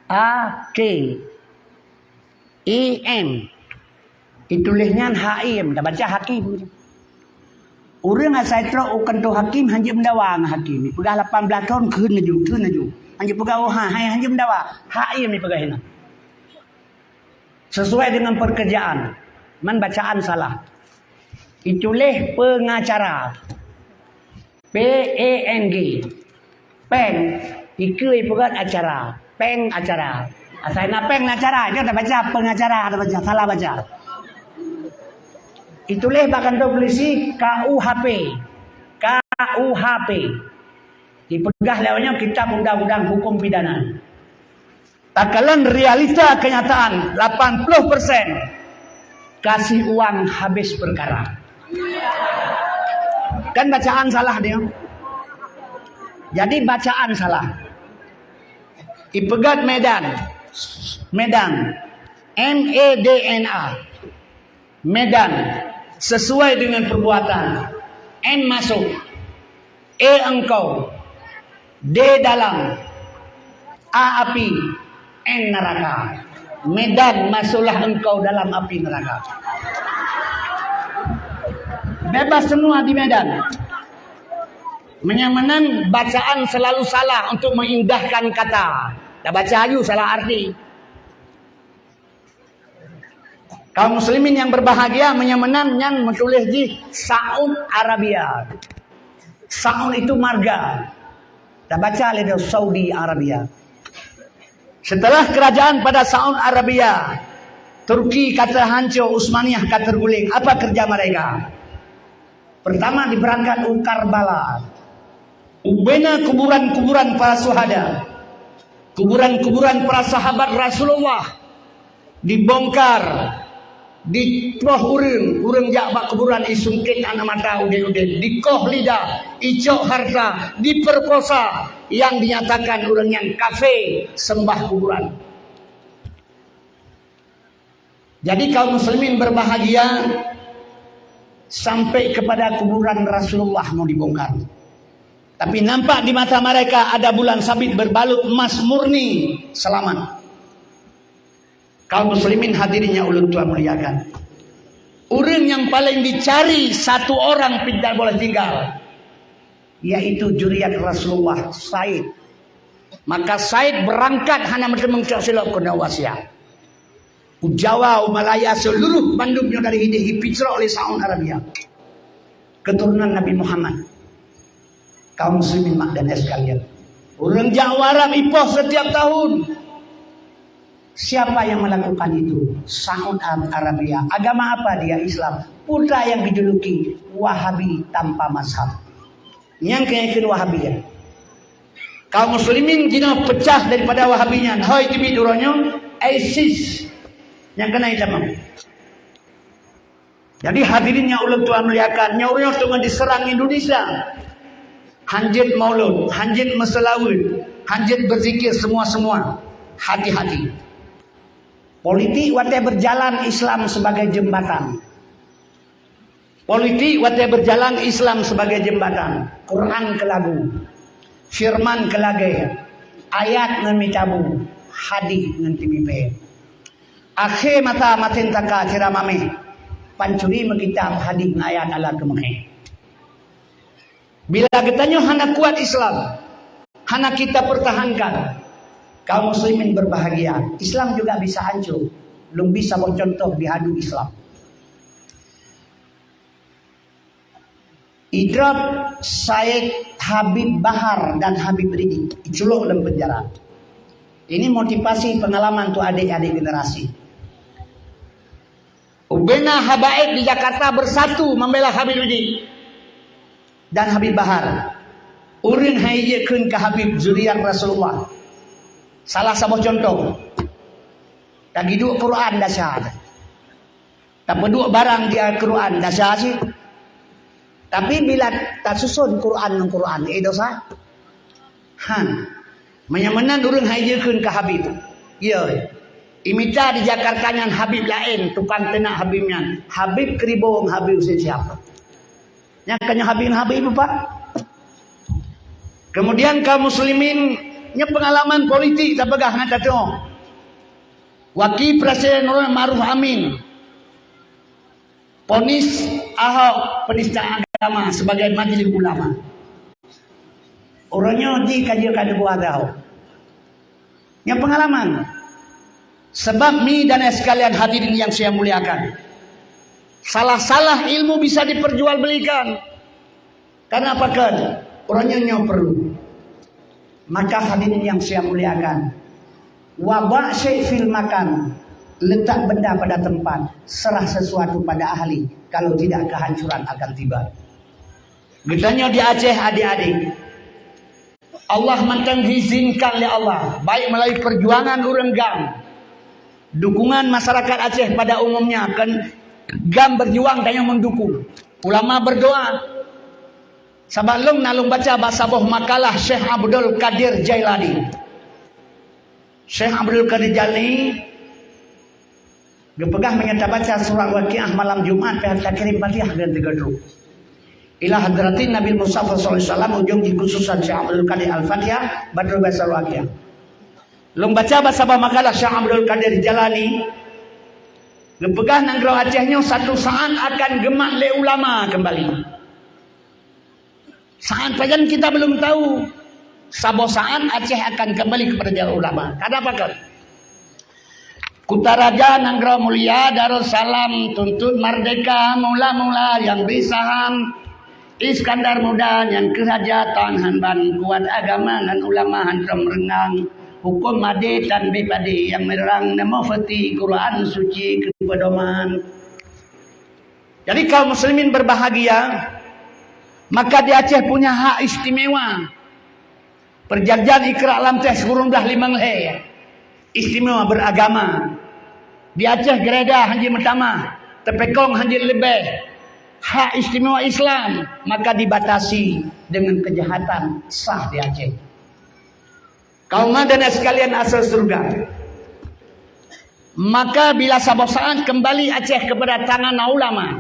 A K I M. Ituléh nyan haim, tabaca hakim. Ureuëng asai trok u kantô hakim hanjeuet meudawa ngon hakim. Ipeugah lapan blaih thon kheun laju, kheun laju. Hanjeuet peugah, "Oh, ha, hai hanjeuet meudawa." Haim ipeugah inan. Sesuai dengan pekerjaan. Man bacaan salah. Ituléh pengacara. P E N G. Péng, ikeue ipeugah acara. Péng acara. Asai na péng na acara, nyoe tabaca pengacara, tabaca, salah baca. Ituléh bak kantô polisi K U H P. K U H P. Ipeugah lewat nyoe kitab undang-undang hukum pidana. Takalon realita kenyataan, lapan puluh persen kasih uang habis perkara. Kan bacaan salah dia. Jadi bacaan salah. Ipeugah Medan. Medan. M E D N A. Medan, sesuai dengan perbuatan. M masuk. E engkau. D dalam. A api. N neraka. Medan, masuklah engkau dalam api neraka. Bebas semua di Medan. Meunyoe meunan, bacaan selalu salah untuk mengindahkan kata. Tabaca laju salah arti. Kaum muslimin yang berbahagia, meunyoe meunan nyan meutuléh jih Saud Arabia. Saud itu marga. Tabaca lé Saudi Arabia. Setelah kerajaan pada Saud Arabia, Turki ka teuhancô, Utsmaniyah ka terguling, apa kerja mereka? Pertama diberangkat u Karbala. Ubena kuburan-kuburan para syuhada. Kuburan-kuburan para sahabat Rasulullah dibongkar, ditroh ureuëng, ureuëng jak bak kuburan isungkét aneuk mata udeb-udeb, dikoh lidah, icok harta, diperkosa, yang dinyatakan ureuëng nyan kafé sembah kuburan. Jadi kaum muslimin berbahagia sampai kepada kuburan Rasulullah mau dibongkar. Tapi nampak di mata mereka ada bulan sabit berbalut emas murni, selamat. Kaum muslimin hadirin yang ulun tuan muliakan. Ureuëng yang paling dicari satu orang tidak boleh tinggal, yaitu juriat Rasulullah, Said. Maka Said berangkat hana meuteumé cok silop keunoe wasiat. U Jawa, u Malaya, seluruh bandum nyoe dari hideh ipicrok lé Saud Arabia. Keturunan Nabi Muhammad. Kaum muslimin mak dan sekalian. Ureuëng jak u Arab ipoh setiap tahun. Siapa yang melakukan itu? Saud Arabia. Agama apa dia? Islam. Putra yang dijuluki Wahabi tanpa mazhab. Nyang keuneuk Wahabi ya. Kaum muslimin jinoe pecah daripada Wahabi nyan. Hoi tibi duronyoe ISIS. Nyang keuneuk tamong. Jadi hadirin yang ulun tuan muliakan, nyoe ureuëng teungoh diserang Indonesia. Hanjeuet maulud, hanjeuet meuseulaweuet, hanjeuet berzikir semua-semua. Hati-hati. Politik watée berjalan Islam sebagai jembatan. Politik watée berjalan Islam sebagai jembatan. Quran keu lagu, firman keu lagée, ayat ngon mitabu, hadis ngon timipée. Akhé masa masen saka sira mameh, pancuri meukitab hadis ngon ayat Allah keumeuhé. Bila geutanyoe hana kuat Islam, hana kita pertahankan, kaum muslimin berbahagia. Islam juga bisa hancur. Lôn bri saboh contoh di hadu Islam. Idrop Said Habib Bahar dan Habib Ridi iculok lam penjara. Ini motivasi pengalaman untuk adik-adik generasi. Ubena habaib di Jakarta bersatu membela Habib Ridi dan Habib Bahar. Ureuëng hai jeuet kheun keu Habib zuriat Rasulullah. Salah saboh contoh. Tagi duek Quran dasar. Tapeuduek barang di Al-Quran, dasar cit. Tapi bila tasuson Quran ngon Quran, eh, dosa? Han. Meunyoe meunan ureuëng hai jeuet kheun keu Habib. Iya. Imita di Jakarta nyan Habib laén, tukang teunak Habib nyan. Habib Kribo ngon Habib Husein siapa? Nyan kan nyoe Habib ngon Habib, Pak. Kemudian kaum muslimin, nyoe pengalaman politik tapeugah ngon tato. Wakil Presiden Ma'ruf Amin ponis Ahok penista agama sebagai majlis ulama. Uroe nyoe di kaji kada buah Ahok. Nyoe pengalaman. Sebab mi dan sekalian hadirin yang saya muliakan, salah-salah ilmu bisa diperjualbelikan. Karena apa kan? Uroe nyoe nyoe perlu. Maka hadirin yang saya muliakan, wabak syai fil makan, letak benda pada tempat, serah sesuatu pada ahli, kalau tidak kehancuran akan tiba. Geutanyoe di Aceh adik-adik, Allah mantong diizinkan lé Allah, baik melalui perjuangan ureuëng GAM, dukungan masyarakat Aceh pada umumnya, kan GAM berjuang tanyoe mendukung. Ulama berdoa. Sabab lôn na lôn baca bak saboh makalah Syekh Abdul Qadir Jailani. Syekh Abdul Qadir Jailani geupeugah meunyoe tabaca surat Waqiah malam Jumat, pih takirim Fatihah dan tiga dulu. Ila hadratin Nabi Mustafa sallallahu alaihi wasallam, ujong jikhususan Syekh Abdul Qadir Al-Fatihah, batul baca Waqiah. Lôn baca bak saboh makalah Syekh Abdul Qadir Jailani, geupeugah nanggroe Aceh nyoe satu saat akan geumat lé ulama kembali. Saat pajan kita belum tahu. Saboh saat Aceh akan kembali kepada jalur ulama. Kada pakon. Kutaraja nanggroe mulia Darussalam tuntut merdeka, mula-mula nyang bri saham Iskandar Muda, nyan keuh raja tan han ban kuat, agama ngon ulama hantom reungang. Huköm adé tan bri padé nyang meurang, neumoe feuti Quran suci keu peudoman. Jadi kaum muslimin berbahagia, maka di Aceh punya hak istimewa. Perjanjian Ikra lam teh sikureueng blah limong lhèe, istimewa beragama. Di Aceh gereja hanjeuet meutamah, teupekong hanjeuet leubeh. Hak istimewa Islam maka dibatasi dengan kejahatan sah di Aceh. Kaum dan sekalian asal surga. Maka bila saboh saat kembali Aceh kepada tangan ulama,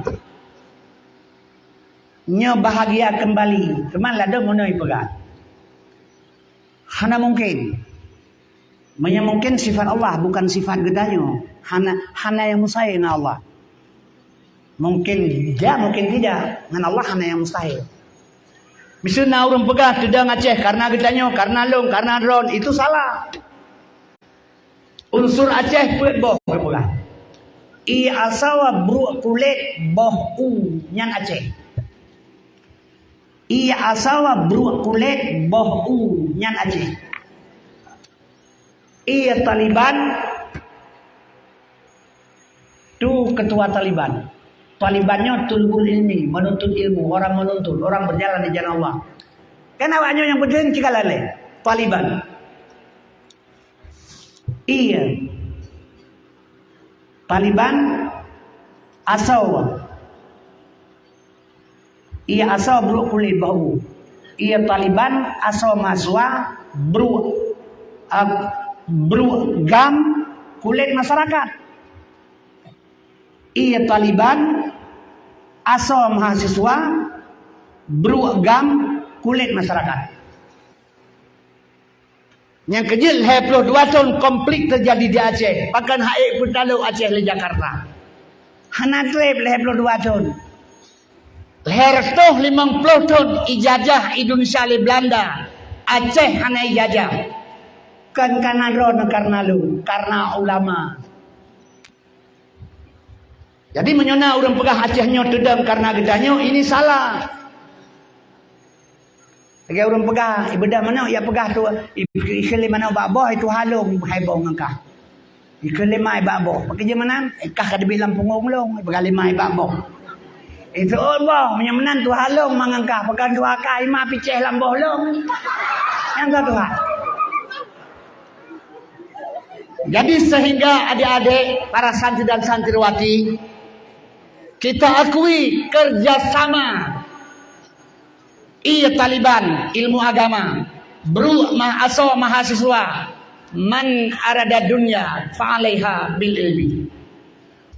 nyoe bahagia kembali. Teuma ladôm meunyoe peugah, hana mungkin. Meunyoe mungkin sifat Allah bukan sifat geutanyoe, hana hana nyang mustahil ngon Allah. Mungkin ya, mungkin tidak. Ngon Allah hana nyang mustahil. Miseue na ureuëng peugah teudong Aceh karena geutanyoe, karena lôn, karena droen, itu salah. Unsur Aceh peuet boh geupeugah. Ie asoe bruek kulét boh u nyan Aceh. Ie asoe bruek kulét boh u nyan Aceh. Ie Taliban tu ketua Taliban. Taliban nyoe tulbul ilmi, menuntut ilmu, orang menuntut, orang berjalan di jalan Allah. Kan awak nyoe nyang beudeueng cikalalé Taliban. Ie Taliban asoe. Ie asoe bruek kulét boh u. Ie Taliban asoe mahasiswa bruek, ah, bruek GAM kulét masyarakat. Ie Taliban asoe mahasiswa bruek GAM kulét masyarakat. Nyang keujeuet lhèe ploh dua thon konflik teujadi di Aceh, pakon han ék peutalok Aceh lé Jakarta. Hana trép lhèe ploh dua thon. Lhèe reutôh limong ploh thôn ijajah Indonesia lé Belanda, Aceh hana ijajah. Kon kareuna droeneuh, kareuna lôn, kareuna ulama. Jadi, meunyoe na ureuëng peugah Aceh nyoe teudong kareuna geutanyoe, ini salah. Lagèe ureuëng peugah, "Ibeudôh manok ya peugah tu, ikheun lé manok bak boh, itu halong hai boh ngon kah. Ikheun lé mai bak boh." Pakon jeuet meunan? "Eh, kah ka teubiet lam punggong lôn, ipeugah lé mai bak boh." Itu boh, meunyoe meunan tu halong mangon kah, pakon tu akah ima picéh lam boh lôn. Nyang ka Tuhan. Jadi, sehingga adik-adik, para santri dan santriwati, kita akui kerjasama iya Taliban ilmu agama, bro, ma-, asoe mahasiswa, man arada dunya fa'alaiha bil ilmi,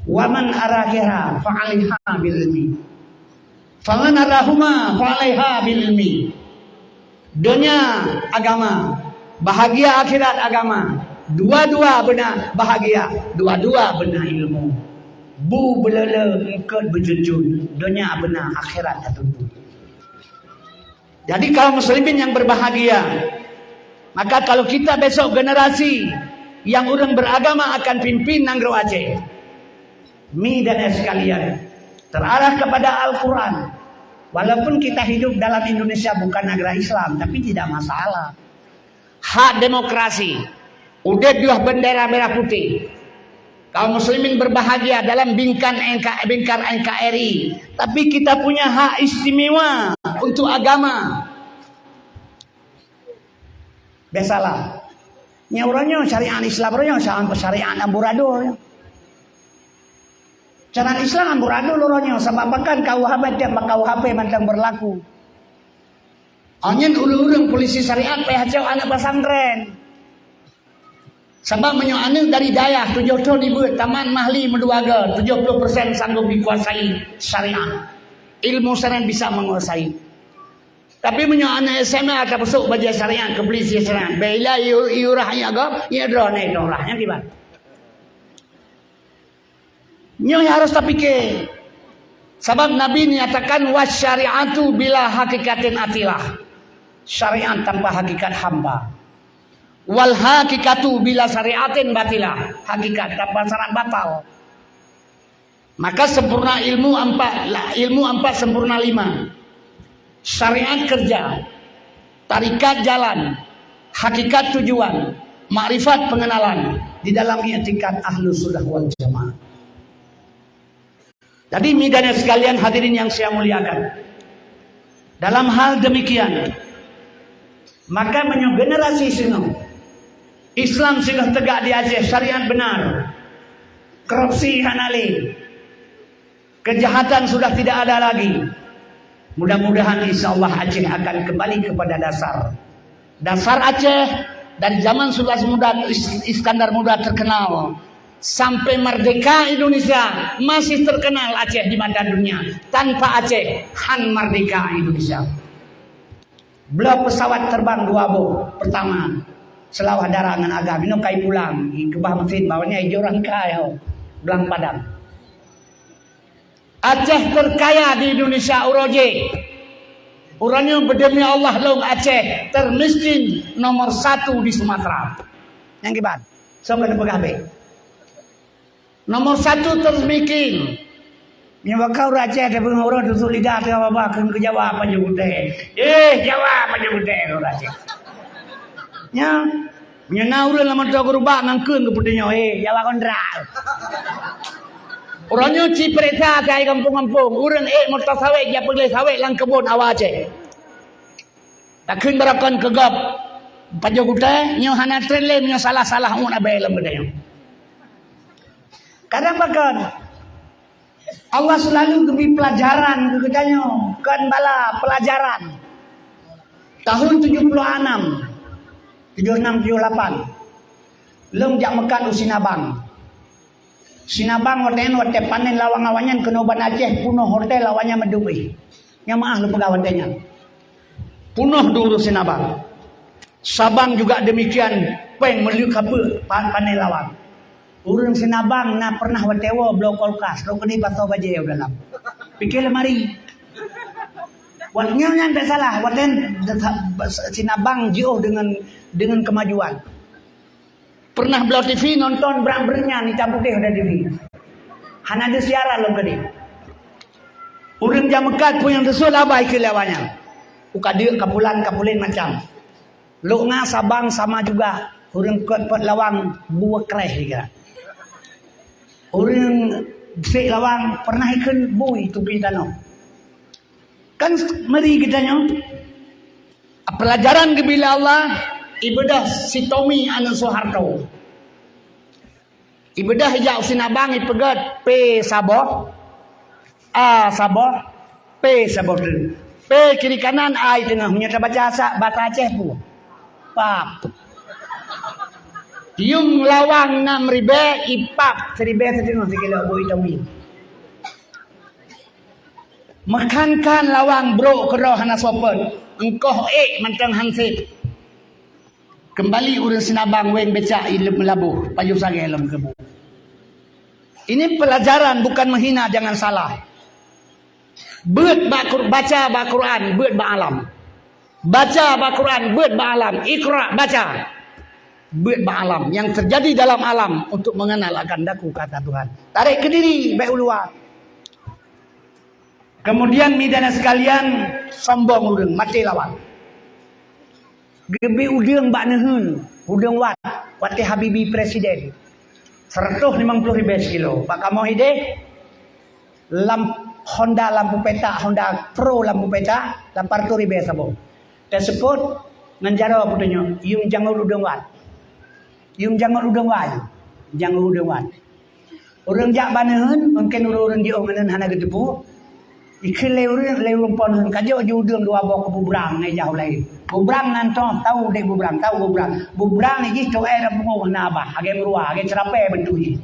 wa man arada akhirah fa'alaiha bil ilmi. Faman arahuma fa'alaiha bil ilmi. Donya agama, bahagia akhirat agama. Dua-dua beuna bahagia, dua-dua beuna ilmu. Bu beulele eungkot beujujur, donya beuna akhirat tatuju. Jadi kaum muslimin yang berbahagia, maka kalau kita besok generasi yang ureuëng beragama akan pimpin nanggroe Aceh, Mi dan ayah sekalian, terarah kepada Al-Quran. Walaupun kita hidup dalam Indonesia bukan negara Islam, tapi tidak masalah. Hak demokrasi, udeb di bawah bendera merah putih. Kaum muslimin berbahagia dalam bingkan NK, bingkar NKRI. Tapi kita punya hak istimewa untuk agama. Biasalah. Nyan uroe nyoe syariat Islam uroe nyoe sama syariat amburadul nyoe. Syariat Islam amburadul uroe nyoe, sabab bahkan KUHP, tiep KUHP mantong berlaku. Nyan ureuëng-ureuëng polisi syariat payah cok aneuëk pesantren. Sabab meunyoe aneuëk dari dayah tujoh thon ibuet tamat mahli meuduaga, tujoh ploh persen sanggob dikuasai syariat. Ilmu syariat bisa menguasai. Tapi meunyoe aneuëk SMA ka peusok bajée syariat, keu polisi syariat, bela iurah nyak gob, nyak droe nyak droe, nyan kiban. Nyoe harus tapike. Sabab Nabi nyatakan, "Wasyari'atu bila hakikatin atilah." Syariat tanpa hakikat hamba. "Wal hakikatu bila syariatin batilah." Hakikat tanpa syarat batal. Maka sempurna ilmu empat, la-, ilmu empat sempurna lima. Syariat kerja, tarikat jalan, hakikat tujuan, makrifat pengenalan di dalam i'tikad Ahlus Sunnah wal Jamaah. Jadi, mi dan sekalian hadirin yang saya muliakan, dalam hal demikian, maka meunyoe generasi singoh Islam singoh tegak di Aceh, syariat benar, korupsi hana lé, kejahatan sudah tidak ada lagi. Mudah-mudahan, insya Allah, Aceh akan kembali kepada dasar. Dasar Aceh dari zaman Sultan Muda, Is-, Iskandar Muda terkenal. Sampai merdeka Indonesia masih terkenal Aceh di mata dunia. Tanpa Aceh, han merdeka Indonesia. Bloe pesawat terbang dua boh. Pertama, Seulawah Dara ngon Agam. Inoe kai pulang. Ikeubah mesin bak awaknyan, ijok rangkai ho. Blang Padang. Aceh terkaya di Indonesia uroe jih. Uroe nyoe beudemi Allah lôn Aceh termiskin nomor satu di Sumatera. Nyang kiban? Soe keuneuk peugah beh? Nomor satu termiskin. Nyoe baka ureuëng Aceh tapeugah ureuëng tusuk lidah teuh babah kheun keu Jawa pajoh gutée. Eh, Jawa pajoh gutée keu ureuëng Aceh. Nya, meunyoe na ureuëng lam moto geurubak ngon kheun keu peuteunyoe, eh, Jawa kontrak. Uroe nyoe ci peuriksa keu hai gampông-gampông, ureuëng ék moto sawét jak peugleh sawét lam keubon awak Aceh. Takheun baroekon keu gob pajoh gutée, nyoe hana treb lé meunyoe salah-salah umat abée lom geutanyoe. Kadang pakon, Allah selalu geubri pelajaran keu geutanyoe, kon bala pelajaran. Tahun tujoh puluh anam, tujoh enam, tujoh lapan, lôn jak meukat u Sinabang. Sinabang watée nyan watée panen lawang awaknyan keunoe ban Aceh, punoh hotel awaknyan meudubeh. Nyang meuah lôn peugah watée nyan. Punoh dulu Sinabang. Sabang juga demikian, péng meuleuek kapeuek pa-, panen lawang. Ureuëng Sinabang na pernah watée woe bloe kulkas, lôn keudeh pasoe bajée u dalam. Pike lemari. Wat nyan, nyan tak salah, watèe sinabang jiôh deungon, deungon kemajuan. Pernah bloe T V nonton brat-brat nyan, itam putéh lam T V. Hana ada siaran lom tadi. Ureueng jak meukat pun nyang teusul abai keu lé awak nyan. Uka deuk kapulan, kapulén macam. Lok nga Sabang sama juga. Ureueng kot-kot lawang bue kreh juga. Ureueng sek lawang pernah ikheun bui tupi tanoh. Kan meri geutanyoe. Pelajaran geubri lé Allah, ibeudôh si Tommy aneuk Soeharto. Ibeudôh ijak u sinabang ipeugét P saboh, A saboh, P saboh teuk. P kiri kanan, A i teungoh. Meunyoe tabaca sa-, basa Aceh peue? Pap. Yuem lawang nam ribèe, ipap siribèe siteungoh sikilo bui Tommy. Meukan-kan lawang brok keudroe hana soe peuet, eungkoh ék mantong han sép. Keumbali ureueng sinabang wéng becak i leuem meulaboh, pajoh sagai lom keubu. Ini pelajaran, bukan menghina, jangan salah. Beuet bak Qur-, baca bak Quran, beuet bak alam. Baca bak Quran, beuet bak alam. Iqra, baca. Beuet bak alam. Yang terjadi dalam alam untuk mengenal akan daku kata Tuhan. Tarék keu diri, bèk u luwa. Kemudian, midan sekalian, sombong ureueng, maté lawang. Geubri udeueng bak neuheun, udeueng wat, watèe Habibie presiden. Seratus limong puluh ribèe sikilo. Bak kamoe idéh, lam Honda lampu petak, Honda Pro lampu petak, lapan ratus ribèe saboh. Teuseuôt ngon jaroe peutunyok, yuem jangon udeueng wat. Yuem jangon udeueng wat, jangon udeueng wat. Ureueng jak bak neuheun, mungken ureueng-ureueng jiôh ngon neuheun hana geuteupeue. Ikheun lé ureueng, lé ureueng po neuheun, ka jok jih udeueng dua boh keu bubrang ngon ijak u laén. Bubrang nan toh, tau udép bubrang, tau bubrang. Bubrang jih toh, eh, lam pungo na abah, lagèe meuruwa, lagèe ceurapèe beuntuk jih.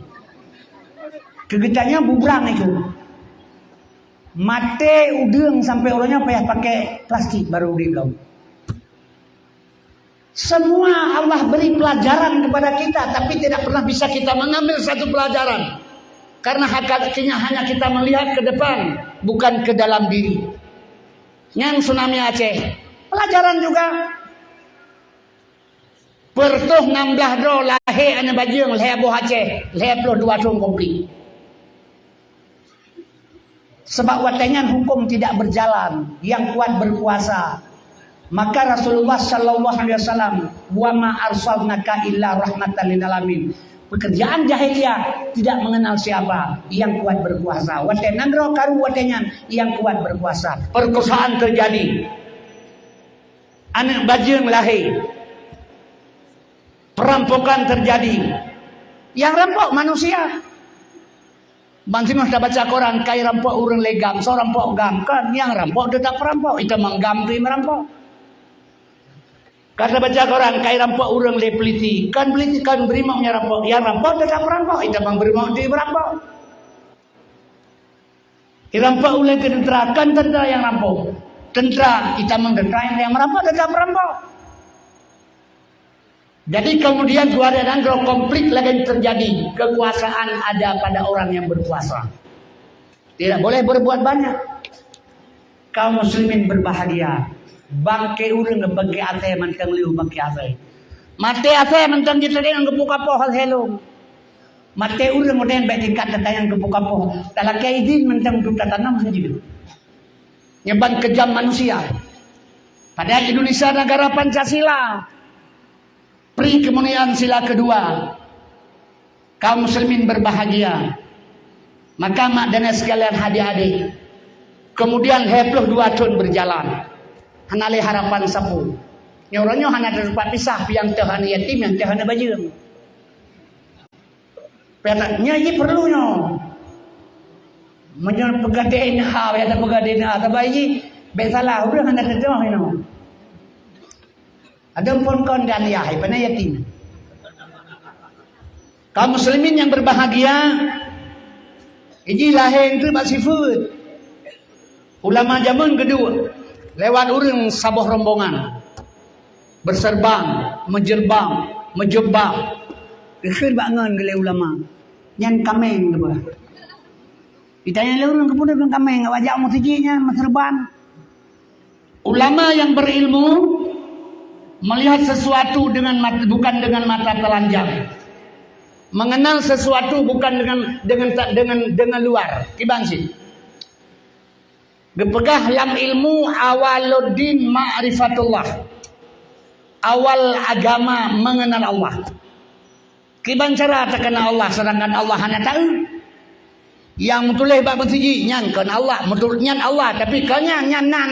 Keu geutanyoe bubrang itu. Maté udeueng sampoe uroe nyoe payah pakai plastik baru udép lom. Semua Allah beri pelajaran kepada kita, tapi tidak pernah bisa kita mengambil satu pelajaran. Karena hakikatnya hanya kita melihat ke depan, bukan ke dalam diri. Nyan tsunami Aceh. Pelajaran juga. Peureutôh nam blah droe lahé aneuk bajeueng lhèe boh Aceh, lhèe ploh dua thôn konflik. Sebab watèe nyan hukum tidak berjalan, yang kuat berkuasa. Maka Rasulullah sallallahu alaihi wasallam, "Wa ma arsalnaka illa rahmatan lil alamin." Pekerjaan jahiliyah tidak mengenal siapa, yang kuat berkuasa. Watèe nanggroe karu watèe nyan, yang kuat berkuasa. Perkosaan terjadi. Aneuk bajeueng lahé. Perampokan terjadi. Yang rampok manusia. Ban singoh tabaca koran, kai rampok ureueng lé GAM, soe rampok GAM, kan? Yang rampok tetap perampok, itamong GAM tu meurampok. Ka tabaca koran, kai rampok ureueng lé polisi, kan polisi, kan brimob nyang rampok, yang rampok tetap perampok, itamong brimob tu meurampok. Irampok ulèe teuntara, kan teuntara nyang rampok. Teuntara, itamong teuntara nyang meurampok tetap perampok. Jadi kemudian dua dan konflik lagi terjadi. Kekuasaan ada pada orang yang berkuasa. Tidak boleh berbuat banyak. Kaum muslimin berbahagia. Bangke ureueng bangke asèe mantong lheueh bangke asèe. Maté asèe mantong jiteurimong geupeu kapoh asèe lom. Maté ureueng modern bèk tingkat tatanyong keu pukapoh, talakèe idin mantong untuk tatanom saja. Nyeban kejam manusia. Padahal Indonesia negara Pancasila. Pri kemuliaan sila kedua. Kaum muslimin berbahagia. Maka mak dan sekalian adik-adik. Kemudian lhèe ploh dua thôn berjalan. Hana lé harapan sapeue. Nyoe uroe nyoe hana teupat pisah, nyang teuh aneuk yatim, nyang teuh aneuk bajeueng. Peureulèe nyoe jih peureulèe nyoe. Meunyoe peugah D N A, ya peugah D N A, tapi jih bèk salah, ureueng hana teudoh inoe. Ada pun kon dan yah, ipana yatim. Kaum muslimin yang berbahagia, iji lahé ngon bak sifeuet. Ulama jameun geuduek lewat ureueng saboh rombongan. Berserban, meujerbang, meujubah. Geukheun bak ngon geulé ulama. Nyan kaméng geupeugah. Ditanya lé ureueng keupeue ngon kaméng, awak jak meuseujid nyan meuserban. Ulama yang berilmu melihat sesuatu dengan mat-, bukan dengan mata telanjang. Mengenal sesuatu bukan dengan, dengan ta-, dengan, dengan luar. Kiban cit. Geupeugah lam ilmu, "Awaluddin ma'rifatullah." Awal agama mengenal Allah. Kiban cara takeunal Allah sedangkan Allah hana taeu? Nyang meutuléh bak meuseujid nyan kon Allah, meutu-, nyan Allah, tapi kon nyan, nyan nan.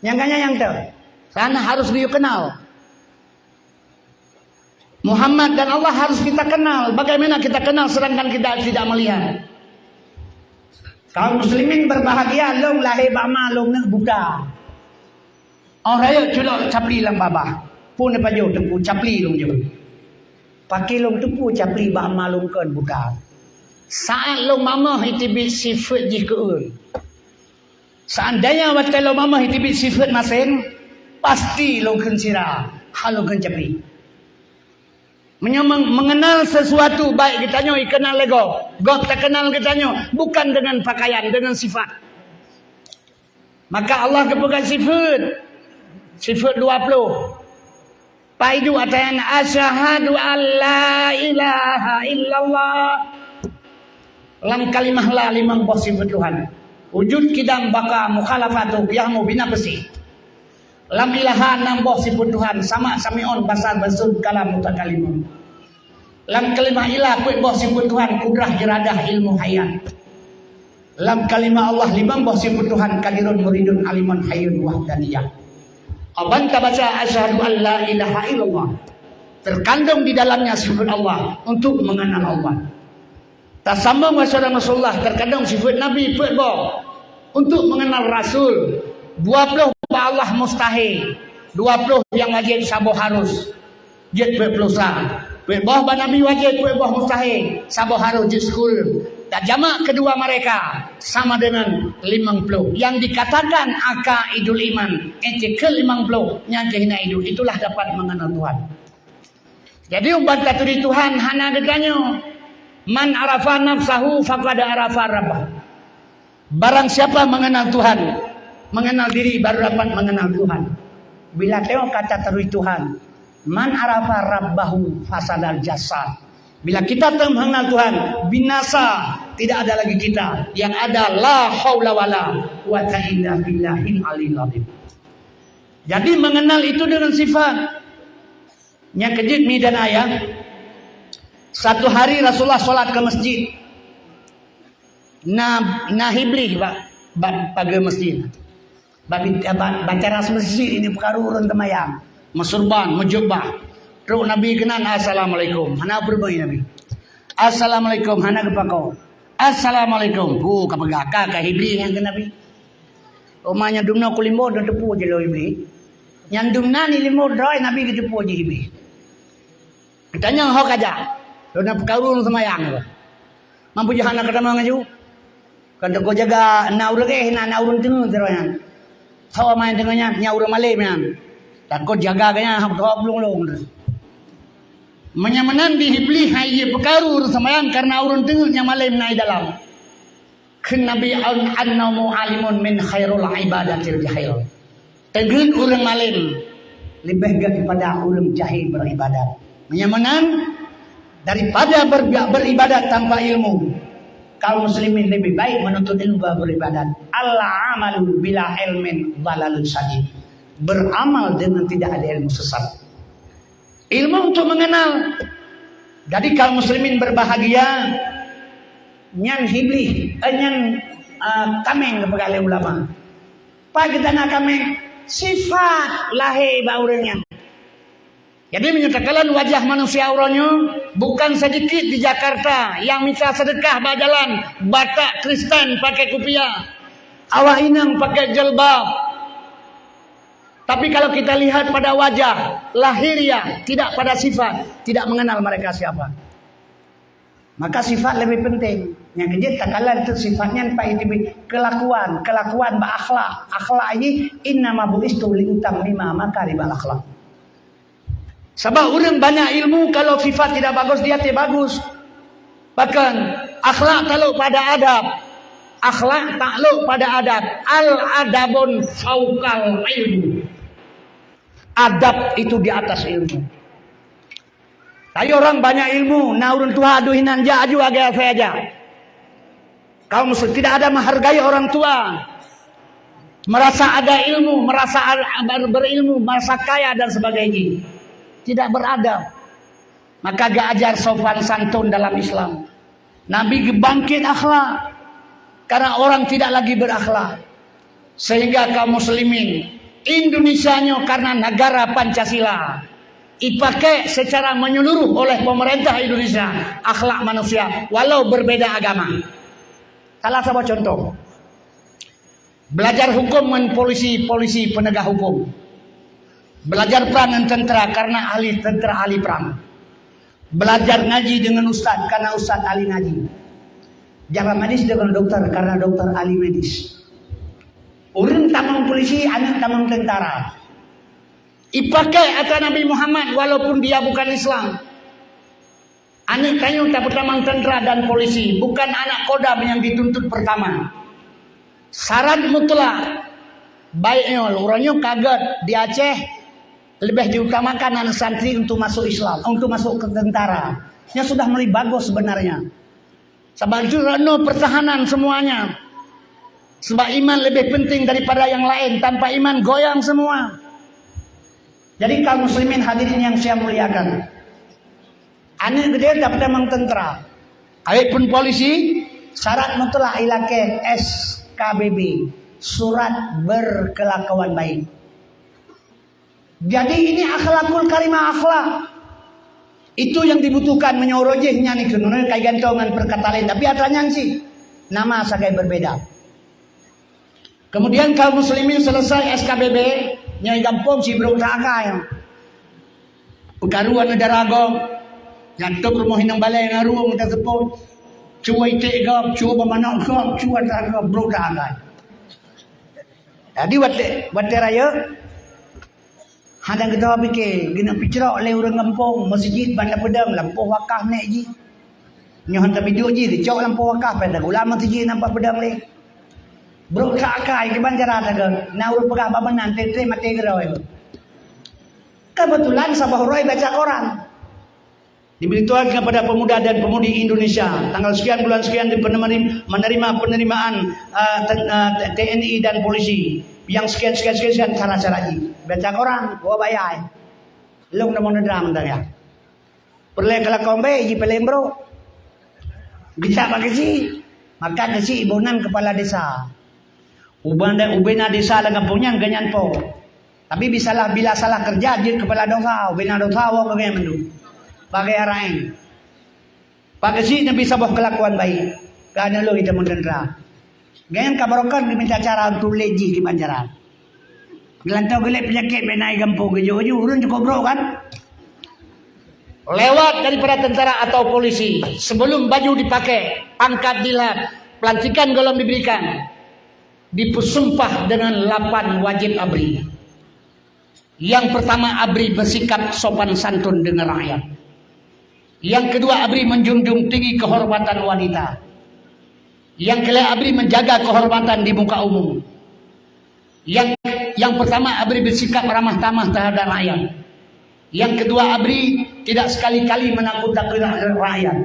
Nyang kon nyan nyang teu. Karena harus geuyue keunal. Muhammad dan Allah harus kita kenal. Bagaimana kita kenal sedangkan kita tidak melihat? Kaum muslimin berbahagia, lôn lahé bak ma lôn nyoe buta. Óh rayeuk culok capli lam babah. Phon pajoh teungku capli lôn jaweueb. Pakri lôn teupeu capli bak ma lôn kon buta. Saat lôn mamah iteubiet sifeuet jih keu ureuëng. Seandainya watée lôn mamah iteubiet sifeuet maséng, pasti lôn kheun sira, hana lôn kheun capli. Meunyoe meng-, mengenal sesuatu, baik geutanyoe ikenal lé gob, gob takenal geutanyoe, bukan dengan pakaian, dengan sifat. Maka Allah geupeugah sifeuet, sifeuet dua puluh. Pai duek atayan, "Asyhadu an la ilaha illallah." Lam kalimah la limong boh sifeuet Tuhan. Wujud, qidam, baqa, mukhalafatu, qiyamu, binafsi. Lam ilaha enam boh sifeuet Tuhan, sama, sami'un, basar, basirun, kalam, mutakalimun. Lam kalimah ilah peuet boh sifeuet Tuhan, kudrah, iradah, ilmu, hayat. Lam kalimah Allah limong boh sifeuet Tuhan, qadirun, muridun, alimun, hayyun, wahdaniyah. Aban tabaca asyhadu an la ilaha illallah, terkandung di dalamnya sifeuet Allah untuk mengenal Allah. Tasambong wa syahada Rasulullah, terkandung sifeuet Nabi peuet boh untuk mengenal Rasul. Dua puluh bak Allah mustahé, dua puluh nyang wajéb, saboh harus. Jeuet peuet ploh sa. Peuet boh bak Nabi wajéb, peuet boh mustahé, saboh harôh jeuet seukul. Tajamak keudua mereka sama dengan limong ploh. Yang dikatakan aqaidul iman, i'tiqad limong ploh, nyang keuhina idup, itulah dapat mengenal Tuhan. Jadi, ubat taturi Tuhan hana geutanyoe. "Man arafa nafsahu faqad arafa rabbah." Barang siapa mengenal Tuhan, mengenal diri, baru dapat mengenal Tuhan. Bila tengok kata terui Tuhan, "Man arafa rabbahu fasadal jasad." Bila kita telah mengenal Tuhan, binasa, tidak ada lagi kita. Yang ada la haula wala quwwata illa billahil aliyil azim. Jadi, mengenal itu dengan sifat. Nyang keujeuet mi dan ayah, satu hari Rasulullah sholat ke masjid. Na, na Iblih bak, bak pageue masjid. Bak, bak, bak teras masjid ini peukaru ureuëng teumayang. Meusurban, meujubah. Trok Nabi keunan, "Assalamualaikum." Hana peureumeue Nabi. "Assalamualaikum." Hana geupakoe. "Assalamualaikum." Hu, ka peugah, ka, ka Iblih nyang keu Nabi. Oma nyang dumna kulimbo dah teupeu jih lôn Iblih. Nyang dumna ni limbo droe Nabi geuteupeue jih Iblih. Tanyong ho kajak. Lôn na peukaru lôn seumayang. Mampu jih hana keutamong laju. Kan takot jaga na ureuëng éh, na, na ureuëng teungeut sidroe nyan. Tho ma nyang teungeut nyan, nyan ureuëng malém nyan. Takot jaga geuh nyan, hok, hok lung-lung. Meunyoe meunan di Iblih hai jih peukaru ureuëng seumayang kareuna ureuëng teungeut nyang malém na i dalam. Kheun Nabi, "An-, an-naumu alimun min khairul ibadatil jahil." Teungeut ureuëng malém leubeh gét daripada ureuëng jahil beribadat. Meunyoe meunan, daripada ber-, beribadat tanpa ilmu, kaum muslimin lebih baik menuntut ilmu baru beribadat. "Al-amalu bila ilmin dhalalun syadid." Beramal dengan tidak ada ilmu sesat. Ilmu untuk mengenal. Jadi kaum muslimin berbahagia, nyan Iblih, eh, nyan, eh, kaméng geupeugah lé ulama. Pat geutanda kaméng? Sifat lahé bak ureuëng nyan. Jadi meunyoe takalon wajah manusia uroe nyoe, bukan sedikit di Jakarta nyang mita seudeukah bak jalan, Batak Kristen pakai kupiah, awak inong pakai jilbab. Tapi kalau kita lihat pada wajah lahiriah, tidak pada sifat, tidak mengenal mereka siapa. Maka sifat lebih penting. Nyang keujeuet takalon tu sifat nyan pai teubiet kelakuan, kelakuan bak akhlak. Akhlak jih, "Innama bu'istu liutammima makarimal akhlak." Sabab ureuëng banyak ilmu, kalau sifat tidak bagus, dia tidak bagus. Bahkan akhlak talok pada adab. Akhlak takluk pada adab. Al-adabun fauqal ilmu. Adab itu di atas ilmu. Tapi orang banyak ilmu, na ureuëng tuha aduh hinan jak aju agai asai aja. Kaum muslim tidak ada menghargai orang tua. Merasa ada ilmu, merasa al- ber- berilmu, merasa kaya dan sebagainya. Tidak beradab. Maka gak ajar sopan santun dalam Islam. Nabi geubangkit akhlak karena orang tidak lagi berakhlak. Sehingga kaum muslimin, Indonesia nyoe karena negara Pancasila dipakai secara menyeluruh oleh pemerintah Indonesia akhlak manusia walau berbeda agama. Salah satu contoh, belajar hukum ngon polisi, polisi penegak hukum. Belajar perang ngon tentara karena ahli tentara ahli perang. Belajar ngaji dengan ustaz karena ustaz ahli ngaji. Jaga medis dengan doktor karena doktor ahli medis. Ureuëng tamong polisi, aneuk tamong tentara. Dipakai ata Nabi Muhammad walaupun dia bukan Islam. Aneuk tanyoe tapeutamong tentara dan polisi, bukan anak kodam yang dituntut pertama. Syarat mutlak, baik nyoe, uroe nyoe ka gét di Aceh, lebih diutamakan anak santri untuk masuk Islam, untuk masuk ke tentara. Yang sudah mulai bagus sebenarnya. Sebab itu reno pertahanan semuanya. Sebab iman lebih penting daripada yang lain. Tanpa iman goyang semua. Jadi kaum muslimin hadirin yang saya muliakan, aneuk geude tapeutamong tentara, awet pun polisi, syarat mutlak ilakée S K B B, surat berkelakuan baik. Jadi ini akhlakul karimah, akhlak. Itu yang dibutuhkan meunyoe roh jih nyan ikeu nurani kai gantongan perkataan lain, tapi atra nyan cit nama sagai berbeda. Kemudian kaum muslimin selesai S K B B, nyai gampông si brok tak akai. Peukaru aneuk dara gob, nyang top rumoh inong balai ngon ruwong mita seupôt. Cue iték gob, cue beumanok gob, cue atra gob, brok tak akai. Jadi watée, watée rayeuk, hana geutoe pike, geuneuk picrok lé ureuëng gampông, meuseujid ban na peudong, lampôh wakaf nek jih. Nyoe hana biduek jih, dicok lampôh wakaf, pada gula meuseujid nampak peudong lé. Brok tak akai, kiban cara saga, na ureuëng peugah bak meunan, treb-treb maté keudroe. Kebetulan saboh uroe baca koran. Diberitahukan kepada pemuda dan pemudi Indonesia, tanggal sekian bulan sekian di penerima, menerima penerimaan, eh, ten- eh, T N I dan polisi. Yang sekian, sekian, sekian, sekian, cara-cara jih. Baca koran, bawa bayar. Lông dah mau nedam dah ya. Perlé kelakon baik, ji peleng bro. Gejak bak kecil. Maka kecil ibonan kepala desa. Ubanda ubena desa lam gampông nyan geuh nyan po. Tapi bisalah bila salah kerja jeuet kepala dosa, ubena dosa awak keu geuh mandum. Bagai araeng. Pak Geuchik neubi saboh keulakuan baik keu aneuk lôn iteumon teuntara. Geuh nyan ka barokon geuminta cara untuk lé jih kiban cara. Geulantoe geulét peunyakét bèk na i gampông geuh jôk-jôk ureueng cukôp brôk kan? Lewat daripada tentara atau polisi, sebelum baju dipakai, pangkat dilat, pelantikan golom diberikan, dipeusumpah dengan lapan wajib abri. Yang pertama, abri bersikap sopan santun dengan rakyat. Yang kedua, abri menjunjung tinggi kehormatan wanita. Yang kelima, abri menjaga kehormatan di muka umum. Yang yang pertama, abri bersikap ramah tamah terhadap rakyat. Yang kedua, abri tidak sekali-kali menakut-takuti rakyat.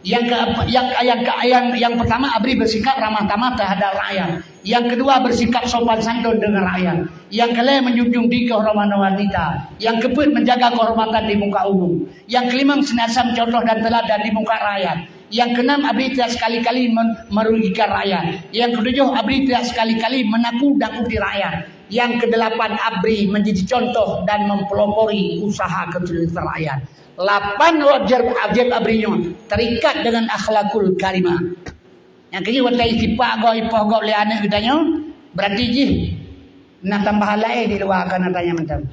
Yang ke yang yang ke yang yang pertama, abri bersikap ramah tamah terhadap rakyat. Yang kedua, bersikap sopan santun dengan rakyat. Yang kelima, menjunjung tinggi kehormatan wanita. Yang keempat, menjaga kehormatan di muka umum. Yang kelima, senantiasa mencontoh dan teladan di muka rakyat. Yang keenam, abri tidak sekali-kali men- merugikan rakyat. Yang ketujuh, abri tidak sekali-kali menakut-takuti rakyat. Yang kedelapan, abri menjadi contoh dan mempelopori usaha kesulitan rakyat. Lapan objek objek abri nyoe terikat dengan akhlakul karimah. Nyang keujeuet watèe istighfar gob ipoh gob lé aneuk geutanyoe, berarti jih na tambahan laén di luwa keu na tanya mantong.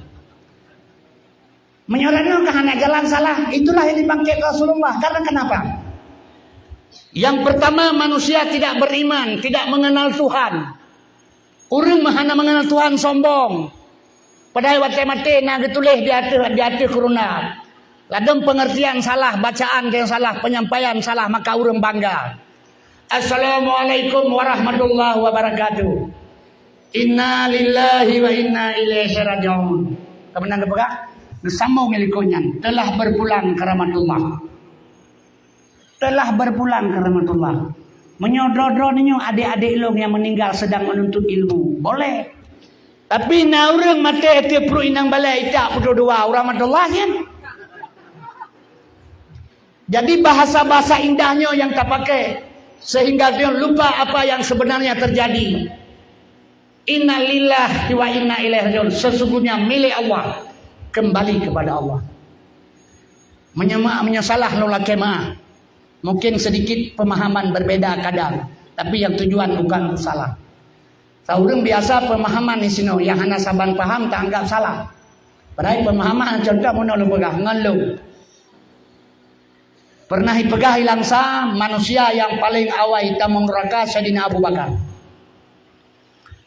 Meunyoe ureueng nyoe ka hana jalan salah, itulah yang dibangkitkan Rasulullah. Karena kenapa? Yang pertama, manusia tidak beriman, tidak mengenal Tuhan. Ureueng meuhana meungenal Tuhan sombong. Padahai watèe maté na geutuléh di ateueh, di ateueh kuruna. Ladôm pengertian salah, bacaan nyang salah, penyampaian salah, maka ureueng bangga. Assalamualaikum warahmatullahi wabarakatuh. Inna lillahi wa inna ilaihi raji'un. Ka meunan geupeugah, geusambong ngon likot nyan, telah berpulang ke rahmatullah. Telah berpulang ke rahmatullah. Meunyoe droe-droe nyoe adék-adék lôn nyang meuninggal sedang menuntut ilmu, boleh. Tapi na ureuëng maté ateueh pruet inong balèe itak peuduek dua, u rahmatullah nyan. Jadi bahasa-bahasa indah nyoe nyang tapakai sehingga dia lupa apa yang sebenarnya terjadi. Innalillahi wa inna ilaihi raji'un. Sesungguhnya milik Allah, kembali kepada Allah. Meunyoe ma-, meunyoe salah lôn lakèe meu'ah. Mungkin sedikit pemahaman berbeda kadang, tapi yang tujuan bukan untuk salah. Ureuëng biasa pemahaman di sinoe nyang hana saban paham taanggap salah. Padahai pemahaman, contoh meunoe lôn peugah ngon lôn. Pernah ipeugah i Langsa, manusia nyang paleng awai tamong nuraka Saidina Abu Bakar.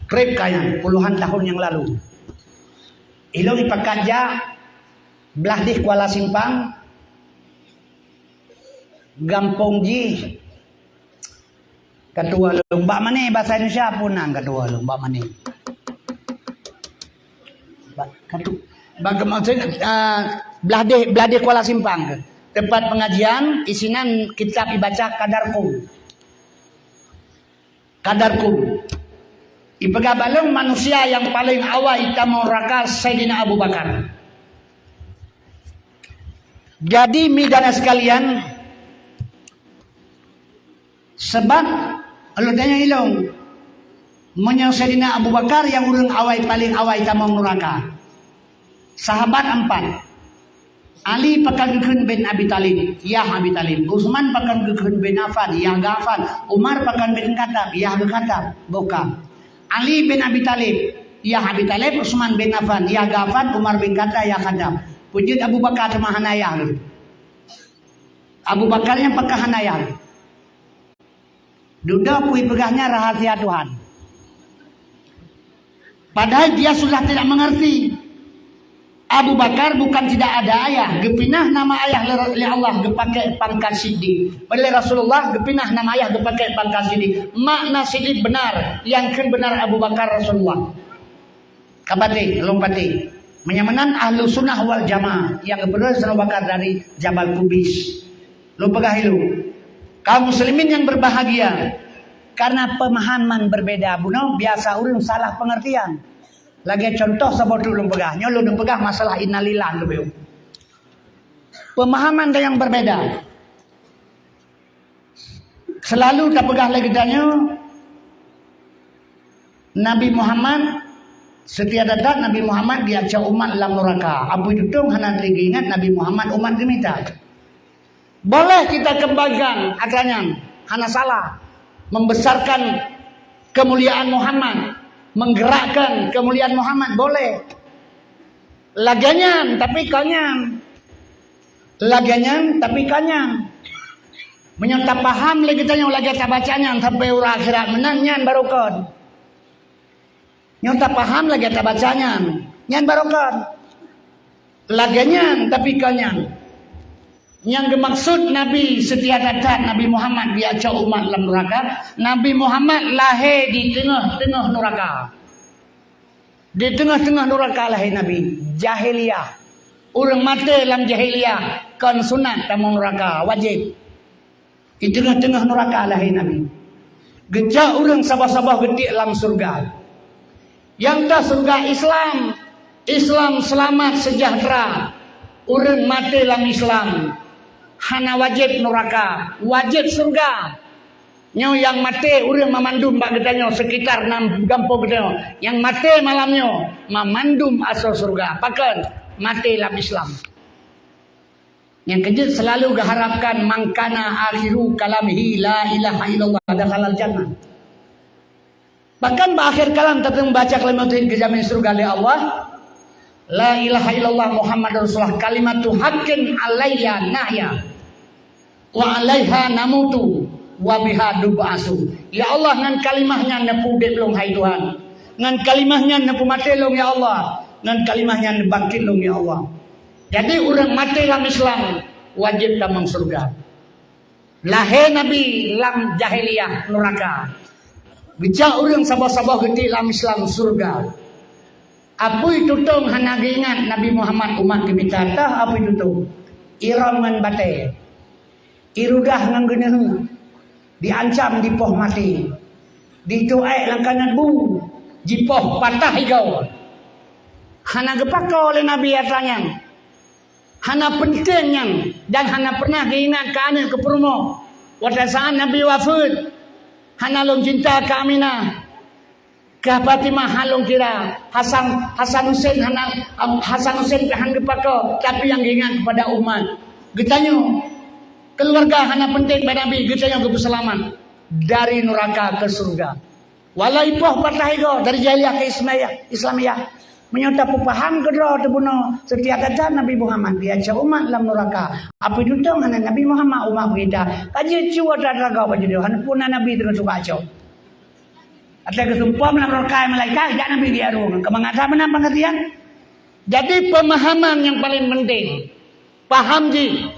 Trép ka nyan, puluhan tahun nyang lalu. Ilôn ipakat jak blah deh Kuala Simpang, gampông jih, ka tuwoe lôn, bak mané, basa Indonesia peue nan ka tuwoe lôn, bak mané. Bak, ka tu-, bak, maksud, ah, blah deh, blah deh Kuala Simpang ke. Tempat pengajian, isinan kitab ibaca Kadarkum. Kadarkum. Ipeugah bak lôn manusia nyang paleng awai tamong nuraka Saidina Abu Bakar. Jadi, mi dan sekalian, sebab lôn tanyong ilôn, meunyoe Saidina Abu Bakar nyang ureuëng awai paleng awai tamong nuraka, sahabat empat. Ali pakon geukheun bin Abi Thalib, yah Abi Thalib. Utsman pakon geukheun bin Affan, yah Affan. Umar pakon bin Khattab, yah Khattab. Bukan. Ali bin Abi Thalib, yah Abi Thalib. Utsman bin Affan, yah Affan. Umar bin Khattab, yah Khattab. Peue jeuet Abu Bakar teuma hana yah lé? Abu Bakar nyang pakon hana yah lé? Dudoe peue ipeugah nyan rahasia Tuhan. Padahal dia sudah tidak mengerti. Abu Bakar bukan tidak ada ayah, geupinah nama ayah lé, lé Allah geupakè pangkat Siddiq. Oleh Rasulullah geupinah nama ayah geupakè pangkat Siddiq. Makna Siddiq benar, nyang kheun benar Abu Bakar Rasulullah. Ka patéh, lôn patéh. Meunyoe meunan Ahlussunnah wal Jamaah nyang geupeudong Abu Bakar dari Jabal Kubais. Lôn peugah ilôn, kaum muslimin yang berbahagia, karena pemahaman berbeda bunoe biasa ureuëng salah pengertian. Lagèe contoh saboh teuk lôn peugah, nyoe lôn peugah masalah innalillah leubeh. Pemahaman yang berbeda. Selalu tapeugah lé geutanyoe, Nabi Muhammad, seutia that-that Nabi Muhammad geuyue cok umat lam nuraka. Apui tutong hana lé geuingat Nabi Muhammad umat geumita. Boleh kita kembangkan atra nyan, hana salah. Membesarkan kemuliaan Muhammad, menggerakkan kemuliaan Muhammad, boleh. Lagèe nyan, tapi kon nyan. Lagèe nyan, tapi kon nyan. Meunyoe tapaham lé geutanyoe lagèe tabaca nyan sampai uroe akhirat meunan, nyan barô kon. Nyoe tapaham lagèe tabaca nyan, nyan barô kon. Lagèe nyan, tapi kon nyan. Nyang geumaksud Nabi seutia that-that Nabi Muhammad geuyue cok umat lam nuraka, Nabi Muhammad lahé di teungoh-teungoh nuraka. Di teungoh-teungoh nuraka lahé Nabi, jahiliyah. Ureuëng maté lam jahiliyah kon sunat tamong nuraka, wajéb. Di teungoh-teungoh nuraka lahé Nabi. Geucok ureuëng saboh-saboh geutiek lam syeuruga. Nyang ka syeuruga Islam, Islam seulamat seujahteura. Ureuëng maté lam Islam hana wajéb nuraka, wajéb syeuruga. Nyoe nyang maté ureuëng mamandum bak geutanyoe, sekitar nam gampông geutanyoe. Nyang maté malam nyoe, mamandum asoe syeuruga. Pakon? Maté lam Islam. Nyang keujeuet selalu geuharapkan, "Man kana akhiru kalamihi la ilaha illallah dakhalal jannah." Bahkan bak akhir kalam tateumbaca kalimat tauhid geujamin syeuruga lé Allah. La ilaha illallah Muhammadur Rasulullah kalimatu haqqin alayya nahya. Wa alaiha namutu wa biha nub'asu. Ya Allah, ngon kalimah nyan neupeuudeb lôn, hai Tuhan. Ngon kalimah nyan neupeumaté lôn, ya Allah. Ngon kalimah nyan neubangkét lôn, ya Allah. Jadi, ureuëng maté lam Islam wajéb tamong syeuruga. Lahé Nabi lam jahiliyah nuraka. Geucok ureuëng saboh-saboh geuti lam Islam syeuruga. Apui tutong hana geuingat Nabi Muhammad umat geumita tah apui tutong. Irong ngon batée. Irudah ngon geuneuheuek. Diancam dipoh maté. Dituek lam kanat bu. Jipoh patah igoe. Hana geupako lé Nabi atra nyan. Hana peunteng nyan dan hana pernah geuingat keu aneuëk keu peurumoh. Watée saát Nabi wafeuet, hana lôn cinta keu Aminah, keu Fatimah hana lôn kira, Hasan, Hasan Husein hana, Hasan Husein hana geupakoe, tapi nyang geuingat keupada umat. Geutanyoe, keuluwarga hana peunteng bak Nabi, geutanyoe geupeuseulamat dari nuraka keu syeuruga. Walau ipoh patah igoe dari jahiliyah ke Islamiyah, Islamiyah. Meunyoe tapeupaham keudroe teubunoe seutia gata Nabi Muhammad, dia cok umat lam nuraka. Apui tutong hana Nabi Muhammad umat beurita. Ka jeuet cue atra-atra gob bak judeuh, hana puna Nabi teungoh tuka cok. Atra geusumpom lam nuraka malaikat, jak Nabi di arung. Keumangat that meunan peungeurtian. Jadi pemahaman yang paling penting. Paham jih.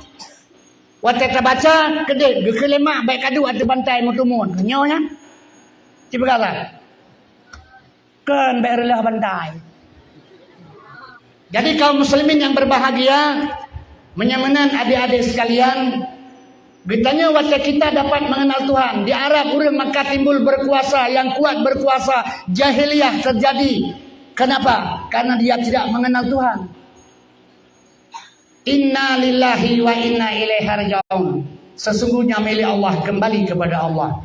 Watée tabaca, keudeh, geukheun lé mak, bék kaduek ateueh bantai meutumun. Nyoe nyan. Cipeugah lah. Kon bék reuloh bantai. Jadi kaum muslimin yang berbahagia, meunyoe meunan adik-adik sekalian, geutanyoe watée kita dapat mengenal Tuhan, di Arab ureuëng maka timbul berkuasa, yang kuat berkuasa, jahiliyah terjadi. Kenapa? Karena dia tidak mengenal Tuhan. Inna lillahi wa inna ilaihi raji'un. Sesungguhnya milik Allah, kembali kepada Allah.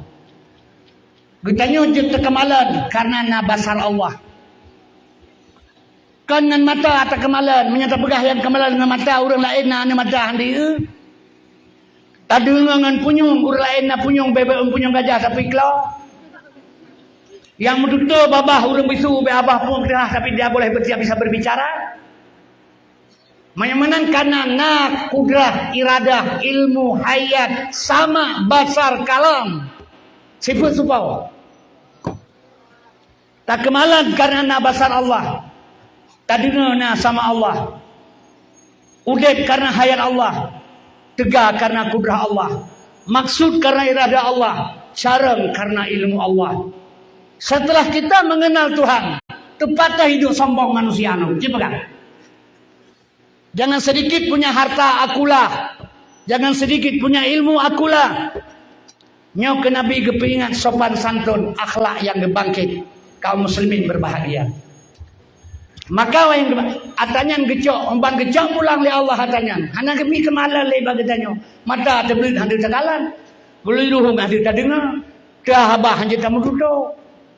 Geutanyoe jeuet teukeumalen karena na basar Allah. Kon ngon mata teukeumalen, meunyoe tapeugah nyang keumalen ngon mata, ureuëng laén na aneuëk mata handi eu. Tadeungoe ngon punyueng, ureuëng laén na punyueng, bèk-bèk punyueng gajah tapi klo. Nyang meututoe babah ureuëng bisu, bèk babah pueng keurah tapi dia boleh berbicara, bisa berbicara. Meunyoe meunan kana na kudrah, iradah, ilmu, hayat, sama, basar, kalam. Sifeuet supau. Takeumalen karena na basar Allah. Tadeungoe na sama Allah. Udeb karena hayat Allah. Teuga karena kudrah Allah. Maksud karena iradah Allah. Carông karena ilmu Allah. Setelah kita mengenal Tuhan, teupatéh hidup sombong manusia nyoe. Cipeugah. Jangan sedikit punya harta, akulah. Jangan sedikit punya ilmu, akulah. Nyoe keu Nabi geupeuingat sopan santun, akhlak nyang geubangkét. Kaum muslimin berbahagia. Maka wayang geuba-, atra nyan geucok, umpan geucok pulang lé Allah atra nyan. Hana geumi keumalen lé bak geutanyoe. Mata teubleuet hana teukalon. Bulu ruhueng hana tadeungoe. Teuhaba hana tameututoe.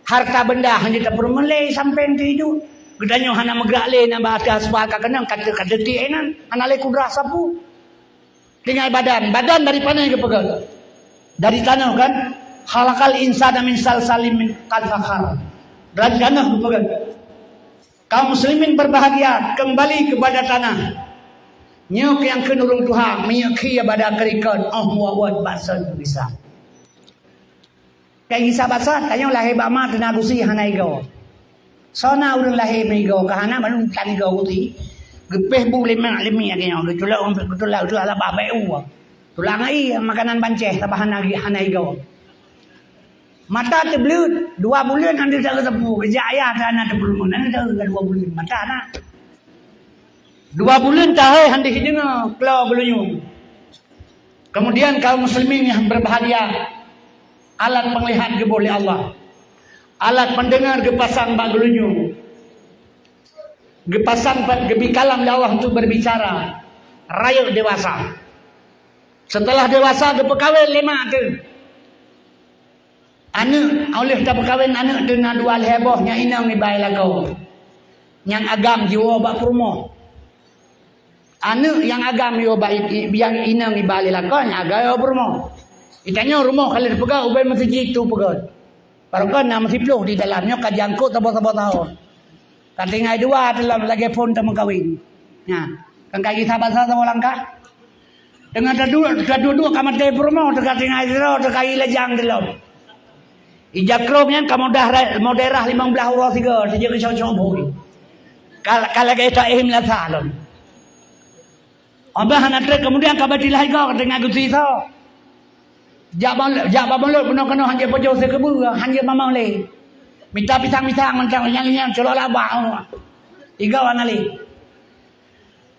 Harta benda hana tapeurumeulée sampoe teuiduek. Geutanyoe hana meugrak lé na bak atas bah ka keunong ka teu-, ka teuti inan. Hana lé kudrah sapeue. Tinggai badan. Badan dari pane geupeugét? Dari tanoh kan? Khalaqal insana min salsalin min kal fakhar. Dari tanoh geupeugét. Kaum muslimin berbahagia, kembali kepada tanah. Nyoe keu nyang kheun ureuëng tuha, minyeuk khie bada keurikot, oh muwat-wat bak sot bisa. Kai gisa basa, tanyoe lahé bak ma teuna gusi hana igoe. Soe na ureuëng lahé meuigoe, ka hana mandum tan igoe gusi. Geupéh bu lé mak lé miet geutanyoe, geutulak, geutulak, geutulak labah bèk u. Tulak ngai makanan bancéh, sabab hana, hana igoe. Mata teubleuet, dua buleuen hana teusapeue, geujak ayah hana teupeureumeun, hana teuka dua buleuen, mata na. Dua buleuen tahé hana hideungoe, klo geulunyueng. Kemudian kaum muslimin yang berbahagia, alat penglihat geuboh lé Allah. Alat pendengar geupasang bak geulunyueng. Geupasang pat geubi kalam lé Allah untuk berbicara. Rayeuk dewasa. Setelah dewasa geupeukawen lé mak teuh. Aneuëk, óh lheueh tapeukawen aneuëk teuh na dua lhèe boh nyang inong iba i lakoe. Nyang agam jiwoe bak peurumoh. Aneuëk nyang agam jiwoe bak i-, i-, nyang inong iba lé lakoe, nyang agam jiwoe peurumoh. Geutanyoe rumoh ka lheueh peugah ubé meuseujid tu peugah. Barokon na meusiplôh di dalam nyoe ka jiangkot saboh-saboh tahun. Ka tinggai dua teulom lagèe phon tameukawen. Nyan, kan ka gisa basa saboh langkah. Teungoh taduek, taduek-duek ka maté peurumoh, teuka tinggai sidroe, teuka i lajang teulom. Ija krông nyan ka mudah ra-, mudah rah limong blaih uroe sigoe, teujeuet keu cok-cok bui. Ka, ka lagèe ta éh meulasa lom. Abah hana trép, kemudian ka batilah igoe, ka tinggai gusi soe. Jak bak, jak bak mulod bunoe keunoe hanjeuet peujoh sikeubeue, hanjeuet mamang lé. Mita pisang-pisang mantong nyang-nyang culok labak. Tiga wana lé.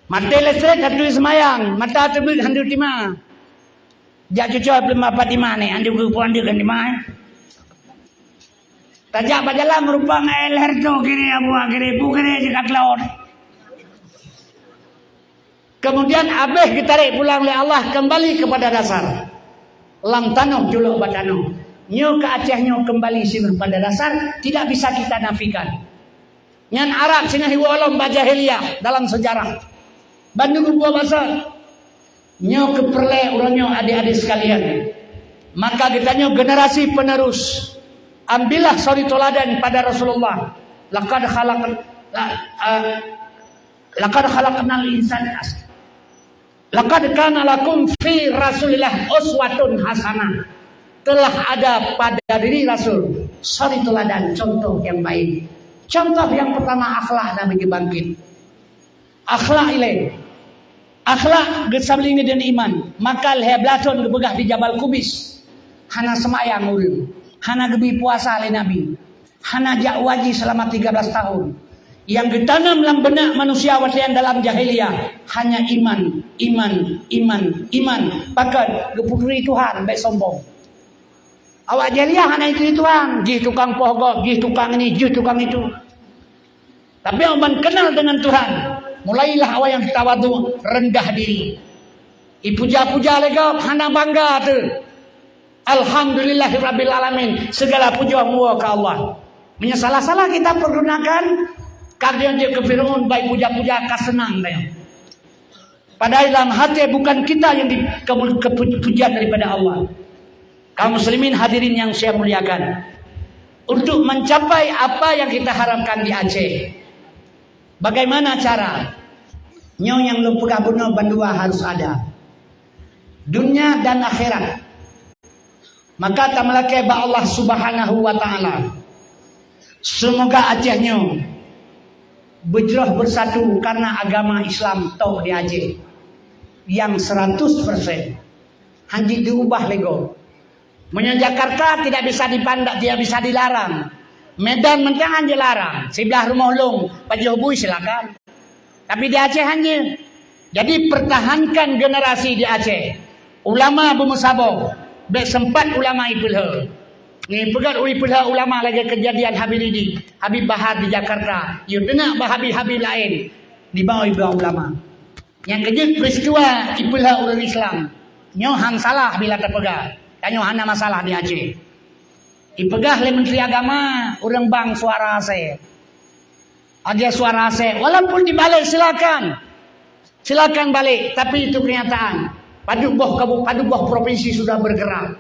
Maté listrik, hana turi seumayang, mata teubit, hana turi tima. Jak cucoe peuleumah Fatimah ni, hana turi keu puan deuk kan tima, eh. Tajak bak jalan meurumpok ngon leher tu kiri, abu kiri, pu kiri, jeuet ka keulot. Kemudian abéh geutarék pulang lé Allah kembali kepada dasar. Lam tanoh, culok bak tanoh. Nyoe keu Aceh nyoe kembali singoh pada dasar, tidak bisa kita nafikan. Nyan Arab singoh iwoe lom bak jahiliyah dalam sejarah. Bandum buah basa. Nyoe keupeureulee uroe nyoe, adik-adik sekalian. Maka geutanyoe generasi penerus, ambillah suri teladan pada Rasulullah. Laqad khalaq-, la-, eh, laqad khalaqnal insana. Laqad kana lakum fi Rasulillah uswatun hasanah. Telah ada pada diri Rasul suri teladan, contoh yang baik. Contoh yang pertama, akhlak Nabi dibangkit. Akhlak ilée. Akhlak geusabeulingkeuh deungon iman. Maka lhée blaih thon geupeugah di Jabal Kubais, hana seumayang ureuëng, hana geubri puasa lé Nabi, hana jak haji selama tiga belas tahun. Nyang geutanam lam beunak manusia watée nyan dalam jahiliyah hanya iman, iman, iman, iman. Pakon? Geupeuturi Tuhan, bék sombong. Awak jahiliyah hana ituri Tuhan, jih tukang poh gob, jih tukang ini, jih tukang itu. Tapi awak ban kenal dengan Tuhan, mulailah awak nyang tawadhu, rendah diri. Ipuja-puja lé gob, hana bangga teuh. Alhamdulillahirabbil alamin, segala pujoe meuwoe keu Allah. Meunyoe salah-salah kita pergunakan, ka lheueh jeuet keu Firaun, bak ipuja-puja ka seunang tanyoe. Padahal dalam hati bukan kita yang di-, kepu-, kepu-, pujian daripada Allah. Kaum muslimin hadirin yang saya muliakan, untuk mencapai apa yang kita harapkan di Aceh, bagaimana cara? Nyoe nyang lôn peugah bunoe bandua harus ada. Dunia dan akhirat. Maka tameulakée bak Allah Subhanahu wa Ta'ala. Semoga Aceh nyoe beujroh beusatu karena agama Islam tok di Aceh nyang seratus persen. Hanjeuet diubah lé gob. Meunyoe Jakarta tidak bisa dipandang, tidak bisa dilarang. Medan mantong hanjeuet larang. Siblah rumoh lôn, pajoh bui silakan. Tapi di Aceh hanjeuet. Jadi pertahankan generasi di Aceh. Ulama beumeusaboh, bék seumpat ulama ipeulheueh. Ngipeugét ipeulheueh ulama lagée keujadian Habib Ridi, Habib Bahar di Jakarta. Yue teunak bak Habib-Habib laén dibawa iba ulama. Nyang keujeuet peristiwa ipeulheueh ureuëng Islam. Nyoe han salah bila tapeugah. Tanyoe hana masalah di Aceh. Ipeugah lé Menteri Agama, ureuëng bang suara asée. Lagée suara asée, walaupun dibalek silakan. Silakan balek, tapi itu kenyataan. Padub boh kabu-, padub boh provinsi sudah bergerak.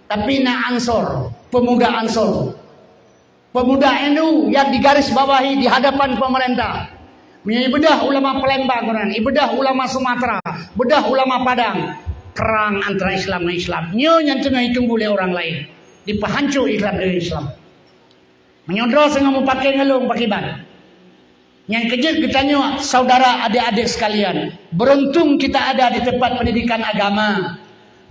Tapi na Ansor, pemuda Ansor. Pemuda N U yang digarisbawahi di hadapan pemerintah. Meunyoe ibeudôh ulama Palembang, ibeudôh ulama Sumatera, ibeudôh ulama Padang. Perang antara Islam ngon Islam. Nyoe nyang teungoh itunggu lé ureuëng laén. Dipeuhanco Islam deungon Islam. Meunyoe droe singoh meupaké ngon lôn pakriban? Nyang keujeuet geutanyoe, saudara, adik-adik sekalian, beruntung kita ada di tempat pendidikan agama.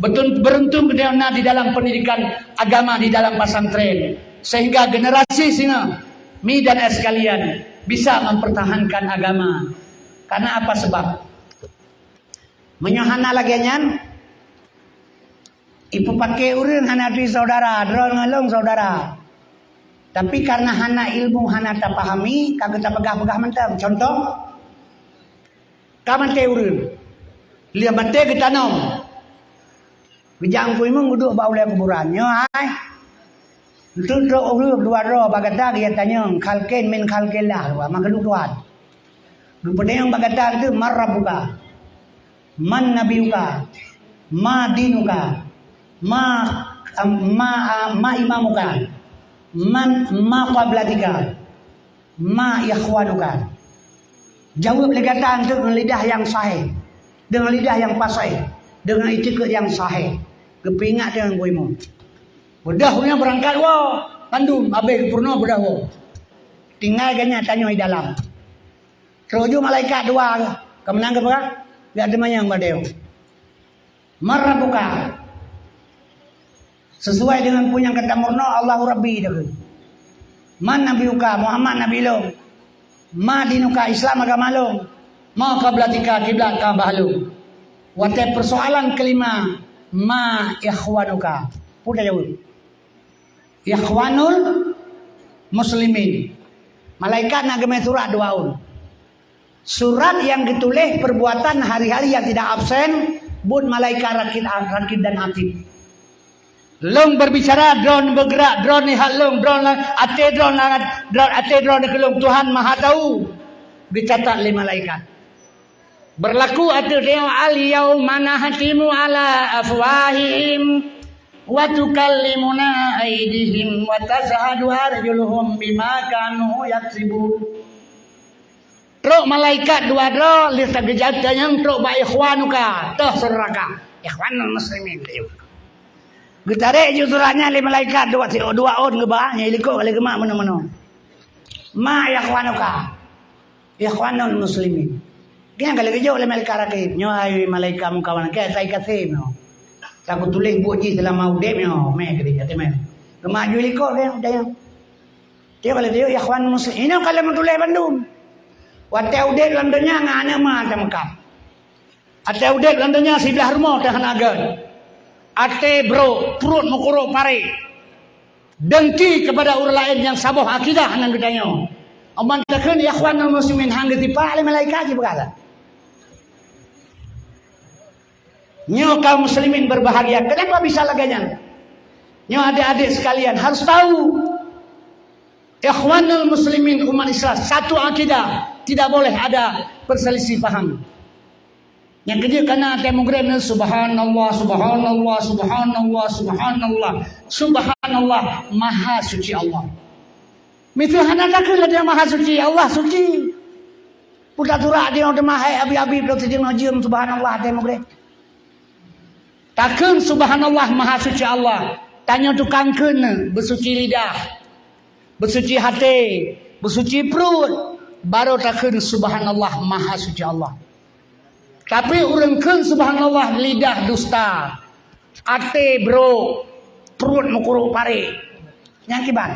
Betul, beruntung geutanyoe na di dalam pendidikan agama di dalam pesantren, sehingga generasi singoh, mi dan ayah sekalian, bisa mempertahankan agama. Karena apa sebab? Meunyoe hana lagée nyan, ipeupaké ureuëng hana turi saudara, droe ngon lôn saudara. Tapi karena hana ilmu, hana tapahami, ka geuta peugah-peugah mantong. Contoh, ka maté ureuëng, lheueh maté geutanom. Geujak Teungku Imum geuduek bak ulée kuburan. Nyoe hai, enteuk trok ureuëng dua droe bak gata, geujak tanyong, khalqin min khalqillah, makhluk Tuhan. Geupeudeungoe bak gata tu, "Man rabbuka? Man nabiyuka? Ma dinuka? Ma, ma, ma imamuka? Man, ma qiblatika? Ma ikhwanuka?" Jaweueb lé gata tu deungon lidah nyang sahé, deungon lidah nyang paséh, deungon itikeuet nyang sahé. Geupeuingat deungon geuimeum. Beudôh nyan beurangkat woe, mandum habéh geupeurunoe beudôh woe. Tinggai geuhnyan tanyoe di dalam. Trok ju malaikat dua, ka meunan geupeugah, "Jak teumanyong bak tanyoe, 'Man rabbuka?'" Sesuai dengan peue nyang ka tameurunoe, Allahu Rabbi, takheun. Man nabiyuka, Muhammad nabi lôn. Ma dinuka, Islam agama lôn. Ma qiblatika, kiblat Ka'bah lôn. Watèe persoalan kelima, ma ikhwanuka? Peue tajaweueb? Ikhwanul muslimin. Malaikat na geumè surat dua ôn. Surat nyang geutuléh perbuatan hari-hari nyang tidak absen, buet malaikat Rakid, Rakid dan Atid. Lôn berbicara, droeneuh bergerak, droeneuh lihat lôn, droeneuh la-, até droeneuh la-, droeneuh até droeneuh keu lôn, Tuhan Maha Tahu. Geucatat lé malaikat. Berlaku ateueh tanyoe, "Al-yauma nakhtimu ala afwahihim wa tukallimuna aidihim wa tasyhadu arjuluhum bima kanu yaksibun." Trok malaikat dua droe, lheueh tageujak tanyong trok bak ikhwanuka, toh syedara ka. Ikhwanul muslimin. Geutarek ju surat nyan lé malaikat dua, dua ôn geuba, nyang likot ka lheueh geumat meunoe-meunoe. Ma ikhwanuka? Ikhwanul muslimin. Nyan ka lheueh geujok lé malaikat Rakid. Nyoe hai malaikat meukawan, ka sai kasé nyoe. Ka kutuléh buet jih seulama udép nyoe, mé keudéh, até mé. Geumat ju likot lé, udah nyoe. Tiep kali tiep, ikhwan muslim. Inoe ka lheueh meutuléh bandum. Watèe udép lam donya ngon aneuk ma tameukab. Watèe udép lam donya siblah rumoh teuh hana gèt. Até brok, pruet meukurok paré. Dengki kepada ureueng laén nyang saboh akidah ngon geutanyoe. Amban takheun ikhwanul muslimin han geusipak lé malaikat jipeugah. Nyoe kaum muslimin berbahagia. Kenapa bisa lagèe nyan? Nyoe adik-adik sekalian harus tahu. Ikhwanul muslimin umat Islam satu akidah, tidak boleh ada perselisih paham. Nyang keujeuet kana até mugreb nyan, subhanallah, subhanallah, subhanallah, subhanallah, subhanallah, maha suci Allah. Miseue hana takheun lagèe maha suci, Allah suci. Peue taturak di teuma hai abi-abi, subhanallah, até mugreb. Takheun subhanallah, maha suci Allah. Tanyoe tukang kheun, beusuci lidah, beusuci até, beusuci pruet, barô takheun subhanallah, maha suci Allah. Tapi ureueng kheun subhanallah, lidah dusta, até brok, pruet meukurok paré. Nyan kiban?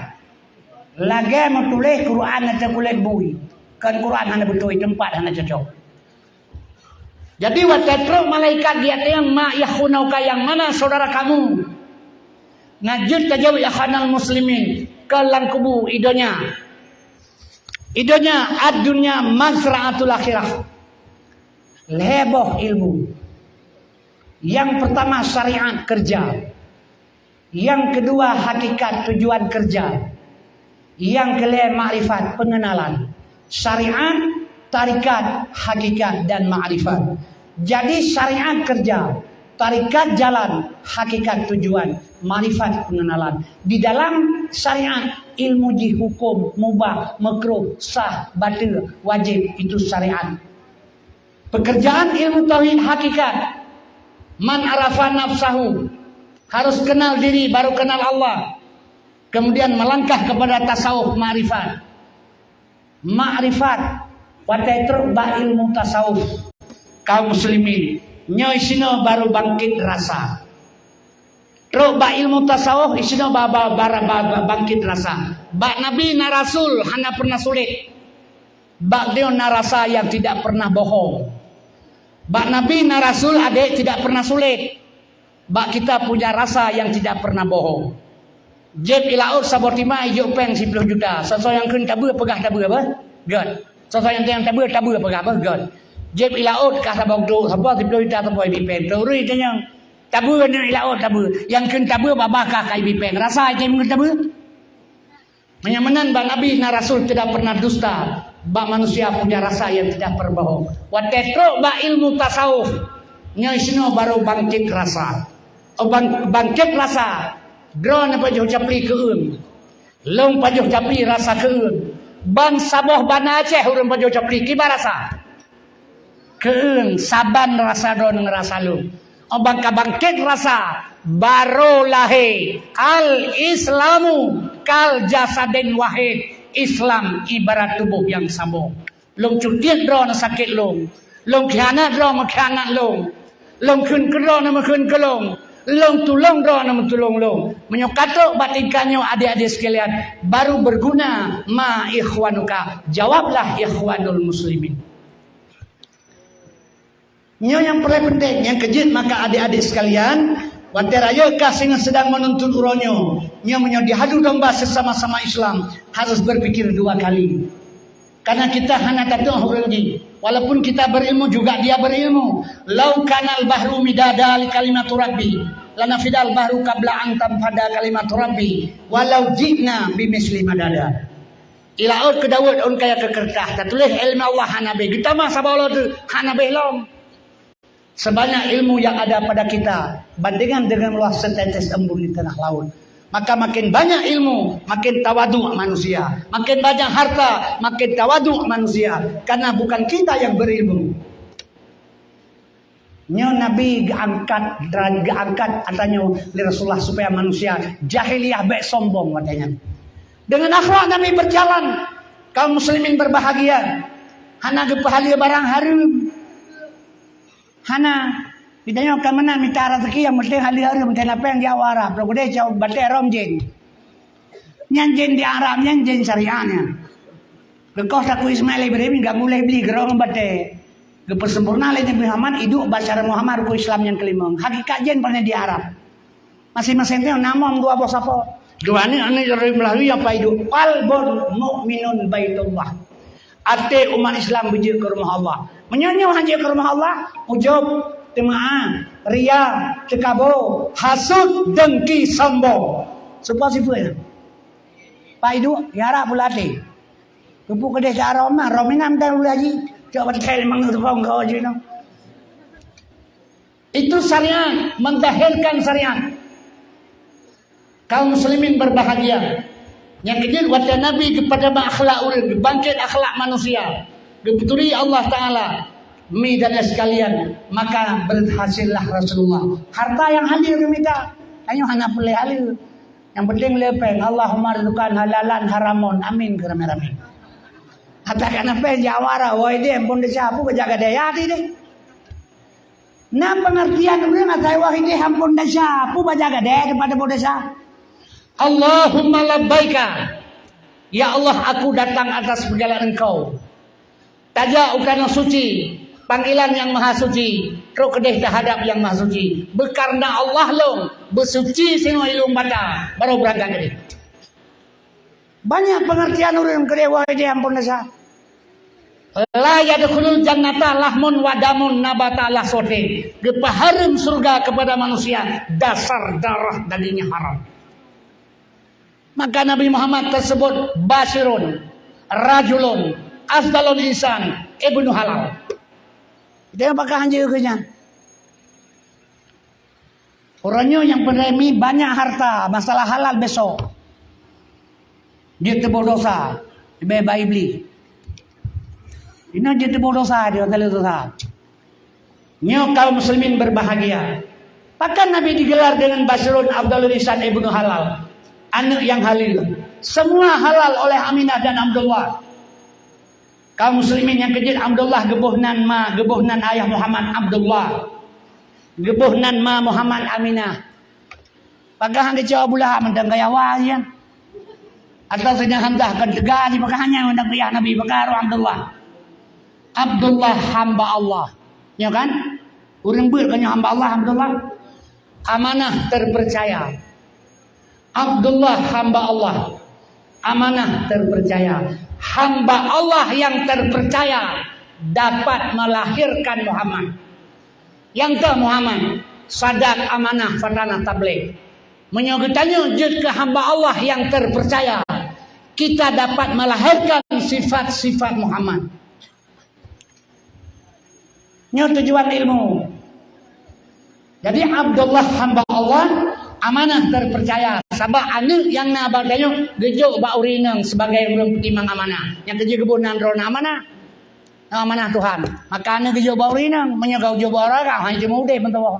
Lagèe meutuléh Quran ateueh kulét bui. Kon Quran hana beutôi, teumpat hana cocok. Jadi watèe trok malaikat geutanyong, "Ma ikhwanuka, yang mana saudara kamu?" Na jeuet tajaweueb, "Ikhwanul muslimin," keu lam kubu i donya. I donya, ad-dunya mazra'atul akhirah. Lhèe boh ilmu. Yang pertama syariat, kerja. Yang kedua hakikat, tujuan kerja. Yang kelhèe makrifat, pengenalan. Syariat, tarekat, hakikat, dan makrifat. Jadi syariat kerja, tarekat jalan, hakikat tujuan, makrifat pengenalan. Di dalam syariat, ilmu jih hukum, mubah, makruh, sah, batil, wajib, itu syariat. Pekerjaan ilmu tauhid hakikat, man arafa nafsahu, harus kenal diri baru kenal Allah. Kemudian melangkah kepada tasawuf makrifat. Makrifat, watèe trok bak ilmu tasawuf. Kaum muslimin, nyoe sinoe baru bangkit rasa. Trok bak ilmu tasawuf, i sinoe ba-, ba-, ba-, ba-, ba-, bangkit rasa. Bak nabi na rasul hana pernah sulit. Bak droe na rasa yang tidak pernah bohong. Bak nabi na rasul adék tidak pernah sulit. Bak kita punya rasa yang tidak pernah bohong. Jieb i laôt saboh timah ijok péng siploh juta. Soe-soe nyang kheun tabeue peugah tabeue apa? Gèt. Soe-soe nyang, nyang tabeue, tabeue peugah apa? Gèt. Jieb i laôt kah saboh duek saboh siploh juta saboh ibi péng. Teuri tanyong. Tabeue nyoe i laôt tabeue. Nyang kheun tabeue babah kah ka ibi péng. Rasa item kheun tabeue? Meunyoe meunan bak nabi na rasul tidak pernah dusta, bak manusia punya rasa yang tidak pernah bohong. Watèe trok bak ilmu tasawuf, nyoe sinoe baru bangkit rasa. Oh, bang-, bangkit rasa, droeneuh pajoh capli keueun. Lôn pajoh capli rasa keueun. Ban saboh Banda Aceh ureueng pajoh capli, kiban rasa? Keueun, saban rasa droeneuh ngon rasa lôn. Óh ban ka bangkét rasa, barô lahé. Al-Islamu kal jasadin wahid. Islam ibarat tuboh nyang saboh. Lôn cutiet droeneuh sakét lôn. Lôn khianat droeneuh meukhianat lôn. Lôn kheun keu droeneuh meukheun keu lôn. Lôn tulông droe nyang meutulông lôn. Meunyoe ka trok bak tingkat nyoe, adik-adik sekalian, baru berguna ma ikhwanuka. Jawablah ikhwanul muslimin. Nyoe nyang paling penting, nyang keujeuet maka adik-adik sekalian, watée rayeuk ka singoh sedang meununtut uroe nyoe, nyoe meunyoe diadu domba sesama-sama Islam, harus berpikir dua kali. Karena kita hana tatu'oh ureuëng jih. Walaupun kita berilmu, juga dia berilmu. "Lau kanal bahru midada li kalimatu rabbi, lanafidal bahru qabla an tanfada kalimatu rabbi, walau ji'na bimithli madada." Ilaôt keu Daud ôn kaya keu keureutah, tatuléh iéleumé Allah hana beh. Geutamah saboh uroe teuk hana beh lom. Sebanyak ilmu yang ada pada kita bandingan dengan luas setetes embun di tengah laut. Maka makin banyak ilmu, makin tawaduk manusia. Makin banyak harta, makin tawaduk manusia. Karena bukan kita yang berilmu. Nyoe Nabi geuangkat, geuangkat atra nyoe lé Rasulullah supaya manusia jahiliyah bék sombong watée nyan. Dengan akhlak Nabi berjalan, kaum muslimin berbahagia. Hana geupeuhaleue barang hareuem. Hana. Geutanyoe ka meunan mita raseuki nyang penting haleue hareuem, meuteun lapeng di awak Arab, lagée cok batée rom jén. Nyan jén di Arab, nyan jén syariat nyan. Geukoh takue Ismail Ibrahim, geuguléh bli geurong batée. Geupeusempurna lé Nabi Muhammad, iduek bak syariat Muhammad rukon Islam nyang keulimong. Hakikat jén pernah di Arab. Masing-masing teuh na mong dua boh sapo. Dua ni aneuk dari Melayu yang paiduek. Qalbun mukminun baitullah. Até umat Islam beujeuet keu rumoh Allah. Meunyoe nyoe hana jeuet keu rumoh Allah, ujub, teumeu'ah, ria, teukabo, hasut, dengki, sombong. Soe po sifeuet nyan? Paiduek, ya Rabbul até. Keupeue keudeh cak Roma, Roma inam dan ulée haji. Cok batée limong soe po keu jinoe. Itu syariat, menzahirkan syariat. Kaum muslimin berbahagia. Nyang keujeuet watée Nabi geupeudamah akhlak ureuëng, geubangkét akhlak manusia, geupeuturi Allah Taala, mi dan sekalian, maka berhasillah Rasulullah. Harta nyang haleue geumita, tanyoe hana peureulée haleue. Nyang penting le péng, Allahumma rzuqan halalan haramon. Amin keu ramé-ramé. Atawa kana péng jawara, wahideh ampôn desya, peue jaga daya tadi deh. Na pengertian ureuëng asai wahideh ampôn desya, peue jaga daya daripada ampôn desya. Allahumma labbaika. Ya Allah, aku datang atas panggilan Engkau. Tajak u tanoh suci, panggilan Nyang Maha Suci, trok keudeh tahadab Nyang Maha Suci. Beukareuna Allah lôn, beusuci singoh ilôn bata, barô beurangkat keudeh. Banyak pengertian ureuëng keudeh wahai di ampôn desya. La yadkhulul jannata lahmun wa damun nabata ala sote. Geupeuhareuem syurga kepada manusia dasar darah dagingnya haram. Maka Nabi Muhammad tersebut basyirun, rajulun, afdalul insan, ibnu halal. Dia bakal hanjeuet keu nyan. Uroe nyoe nyang peuremi banyak harta, masalah halal besok. Jeuet teuboh dosa, leubeh baik bli. Inoe jeuet teuboh dosa, dia kata dosa. Nyoe kaum muslimin berbahagia. Bahkan Nabi digelar dengan Basyirun Abdul Lisan Ibnu Halal, aneuk nyang haleue. Semua halal oleh Aminah dan Abdullah. Kaum muslimin nyang keujeuet, Abdullah geuboh nan ma, geuboh nan ayah Muhammad Abdullah. Geuboh nan ma Muhammad Aminah. Pakon han geucok Abu Lahab mantong gaya awai nyan. Atau Saidina Hamzah kan teuga di pakon hanya mantong ayah Nabi, pakon Abdullah. Abdullah hamba Allah. Nyo kan? Ureuëng beuet kan nyo hamba Allah, Abdullah. Amanah terpercaya. Abdullah hamba Allah, amanah terpercaya. Hamba Allah yang terpercaya dapat melahirkan Muhammad. Nyang keu Muhammad, sadak, amanah, fatanah, tabligh. Meunyoe geutanyoe jeuet keu hamba Allah yang terpercaya, kita dapat melahirkan sifat-sifat Muhammad. Nyoe tujuan ilmu. Jadi Abdullah hamba Allah, amanah terpercaya. Sabab aneuk nyang na bak tanyoe geujok bak ureuëng inong sebagai ureuëng peutimang amanah. Nyang keujeuet geuboh nan droe na amanah. Na amanah Tuhan. Maka aneuk geujok bak ureuëng inong, meunyoe ka geujok bak ureuëng agam, hana cuma udeb meutuwah.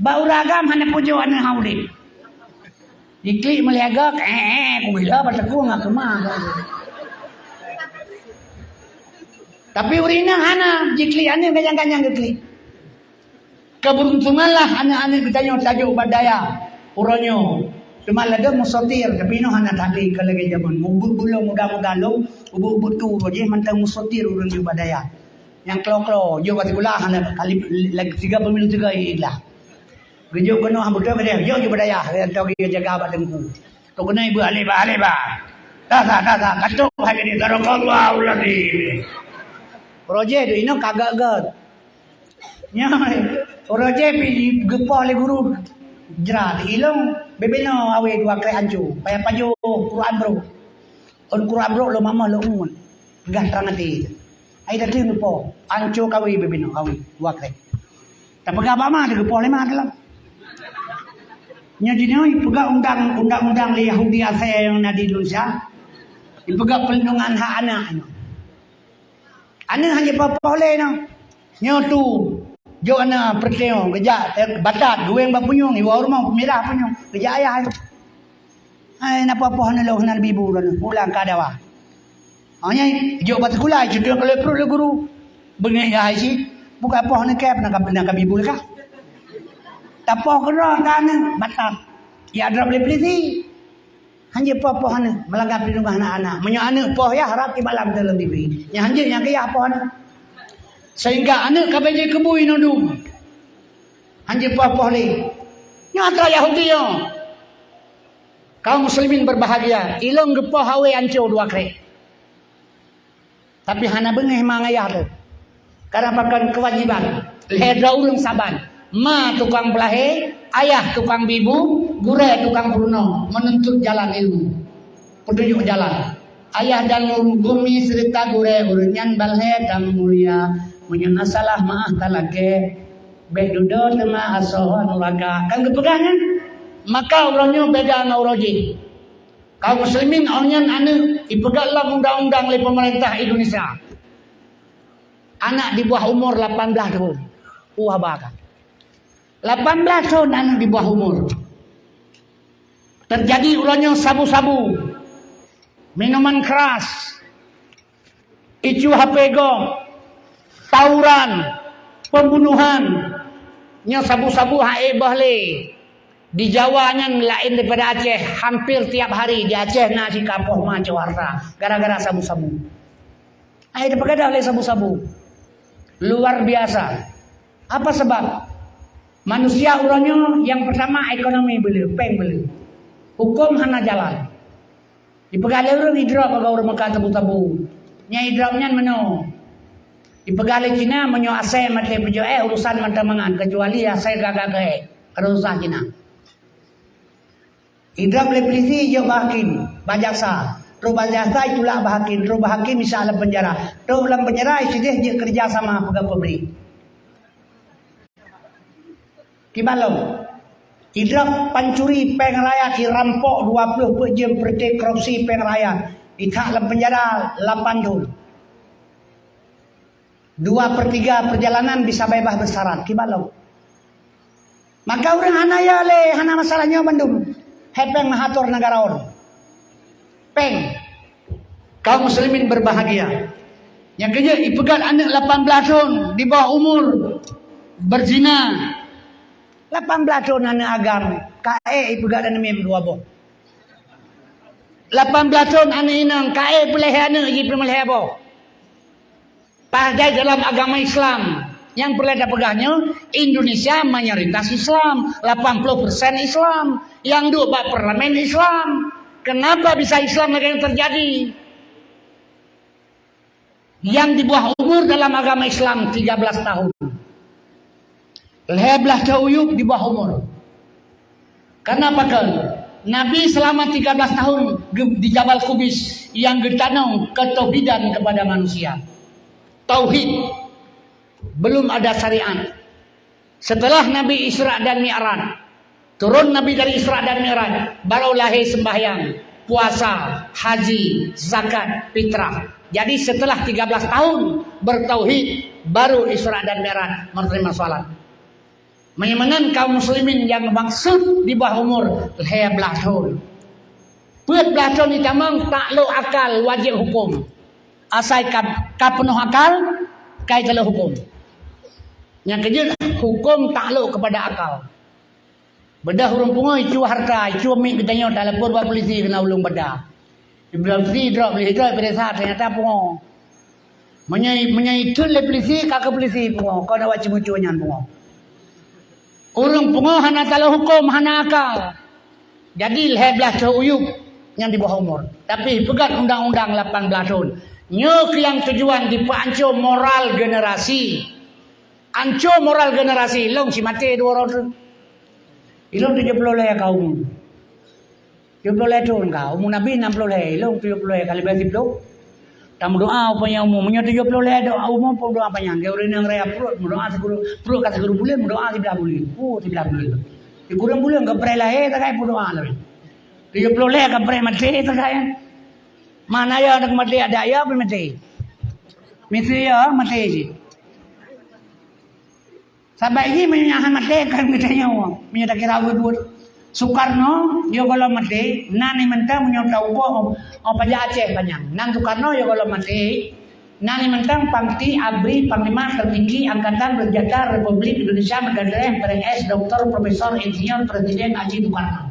Bak ureuëng agam hana pujoe aneuk hana udeb. Diklik meuliaga, eh, eh, kubila bak teukong ngon keumah. Tapi ureuëng inong hana, jiklik aneuk ganyang-ganyang geuklik. Keberuntunganlah aneuk-aneuk geutanyoe tajok bak dayah uroe nyoe. Teuma ladôm musotir, tapi inoe hana that lé ka lagèe jameun. Mubuet bulông muda-muda lom, ubeut-ubeut tu jih mantong musotir ureueng jok bak dayah. Nyang klo-klo, jok bak sikula hana, kali, lagi tiga pemilu tiga ilah. Geujok keunoe hana beutôi keudeh, jok jok bak dayah, nyang tau geujaga bak teungku. Toh keunoe ibu aleba, aleba. Tasa, tasa, katok hai geude, sadaqallahul azim. Projek tu inoe ka gèt-gèt. Nyan, uroe jih pi geupoh lé guru jrat, ilong bebeno awé dua krek anco, payah pajoh Quran brok. Ôn Quran brok lom mamah lom umet. Peugah trang até. Ai dateueng geupoh, anco kawé bebeno awé dua krek. Tapeugah bak ma teuh geupoh lé ma teuh lom. Nyoe jinoe peugah undang, undang-undang lé Yahudi asai nyang na di Indonesia. Ipeugah perlindungan hak anak nyoe. Aneuk hana jipoh-poh lé nyoe. Nyoe tu, jok aneuk peureuteueng, geujak, eh, batat, geuwéng bak punyueng, iwoe u rumoh, mirah punyueng, geujak ayah. Hai, na poh-poh aneuk lôn hana bibu lôn, pulang ka dawa. Ha, nyan, jok bak sikula, judong keu lé pruet lé guru. Beungéh ya hai cit, buka poh aneuk kèe, na ka, na ka bibu lé kah. Tapoh keudroe ka aneuk, batat. Ya drop lé peulisi. Hanjeuet poh-poh aneuk, meulanggar peulindungan aneuk-aneuk. Meunyoe aneuk poh yah, rab kiban lam dalam diri. Nyang hanjeuet nyang keu yah poh aneuk. Sehingga aneuk ka bèk jikeubui nudum. Hanjeuet poh-poh lé. Nyoe atra Yahudi nyoe. Kaum muslimin berbahagia, ilong geupoh awé anco dua krek. Tapi hana beungéh ma ngon ayah teuh. Karena pakon keuwajiban lhèe droe ureueng saban. Ma tukang peulahé, ayah tukang bibu, gurèe tukang peurunoe, menuntut jalan ilmu. Petunjuk jalan. Ayah dan guru, gumi seureuta gurèe, ureueng nyan ban lhèe dan mulia. Meunyoe na salah, meu'ah talakèe. Bèk dudoe teuma asoe nuraka. Kan geupeugah nyan? Maka uroe nyoe beda ngon uroe jih. Kaum muslimin, awaknyan aneuk ipeugah lom undang-undang lé peumeurintah Indonesia. Anak di bawah umur lapan belas thon. Wah, baka. Lapan belas thon aneuk di bawah umur. Terjadi uroe nyoe sabu-sabu, minuman keras, icu H P gob, tawuran, pembunuhan. Nyoe sabu-sabu hai boh lé. Di Jawa nyan laén daripada Aceh, hampir tiap hari di Aceh na sikapoh ma cok harta gara-gara sabu-sabu. Hai, dipeugah lé sabu-sabu. Luar biasa. Apa sebab? Manusia uroe nyoe nyang pertama ekonomi beuleu, péng beuleu. Huköm hana jalan. Ipeugah lé ureueng idrop bak ureueng Mekah tabu-tabu. Nyang idrop nyan meunoe. Ipeugah lé Cina meunyoe asèe maté peujoe, eh, urusan mantong mangat, kecuali asèe gaga keuhèk. Ada urusan Cina. Idrop lé peulisi ijok bak hakim, bak jaksa. Trok bak jaksa itulak bak hakim, trok bak hakim isa lam peunjara. Trok lam peunjara isideh jeuet keureuja sama peugah pabrik. Kiban lom. Idrop pancuri péng rakyat, irampok dua ploh peuet jeuem, praktek korupsi péng rakyat. Ithak lam peunjara lapan thon. Dua per tiga perjalanan bisa bebas bersyarat. Kiban lom. Maka ureueng hana ya lé, hana masalah nyoe bandum. Hai péng meuatur negara ôn. Péng. Kaum muslimin berbahagia. Nyang keujeuet ipeugah aneuk lapan belas thon di bawah umur berzina. Lapan belas thon aneuk agam, kaék ipeugah dan mim dua boh. Lapan belas thon aneuk inong, kaék peulahé aneuk jih peureulahé boh. Padahai dalam agama Islam, nyang peureulèe tapeugah nyoe, Indonesia mayoritas Islam, lapan puluh persen Islam, nyang duek bak parlemen Islam. Kenapa bisa Islam lagèe nyan terjadi? Nyang di bawah umur dalam agama Islam tiga belas tahun. Lhèe blaih thon yub di bawah umur. Karena pakon? Nabi selama tiga belas tahun ge-, di Jabal Kubais yang geutanong ketauhidan kepada manusia. Tauhid. Belum ada syariat. Setelah Nabi Isra dan Mi'raj, turun Nabi dari Isra dan Mi'raj, baru lahé sembahyang, puasa, haji, zakat, fitrah. Jadi setelah tiga belas tahun bertauhid, baru Isra dan Mi'raj menerima salat. Meunyoe meunan kaum muslimin nyang maksud di bawah umur lhèe blaih thon. Peuet blaih thon jitamong taklok akal wajéb huköm. Asai ka, ka peunoh akal, ka jiteuleuk huköm. Nyang keujeuet, huköm taklok keupada akal. Beudoh ureuëng pungo icue hareuta, icue miet geutanyoe talapor bak polisi keunan ulôn bada. Di polisi drop lé droe peuriksa, teunyata pungo. Meunyoe, meunyoe iteun lé polisi, ka keu polisi pungo, kon awak ceumeucue nyan pungo. Ureuëng pungo hana talo huköm, hana akal. Jadi lhée blaih thon uyueb nyang di bawah umur. Tapi peugét undang-undang lapan belas thon. Nyoe keuh nyang tujuan dipeuanco moral generasi. Anco moral generasi, lôn si maté dua uroe teuk. Ilôn tujoh ploh lhée ka umu. Tujoh ploh lhée thon ka, umu Nabi nam ploh lhée, ilôn tujoh ploh lhée ka leubeh siploh. Tameudoa upaya umu, meunyoe tujoh ploh lhée doa umu, peudoa panyang. Keu ureuëng nyang raya pruet, meudoa sikureueng, pruet ka sikureueng buleuen, meudoa siblaih buleuen. Oh, siblaih buleuen. Sikureueng buleuen ka preh lahé, takai peudoa lagi. Tujoh ploh lhée ka preh maté, takai. Mana ya aneuk maté, ada ya pih maté. Misi ya maté cit. Sabab jih meunyoe hana maté kan geutanyoe. Meunyoe takira buet-buet. Sukarno, yo gohlom maté, nan nyang mantong meunyoe taugoe, oh, pajak Aceh panyang. Nan Sukarno, yo gohlom maté, nan nyang mantong Pangti Abri Panglima Tertinggi Angkatan Bersenjata Republik Indonesia Negara Dayah P R S Doktor Profesor Insinyur Presiden Haji Sukarno.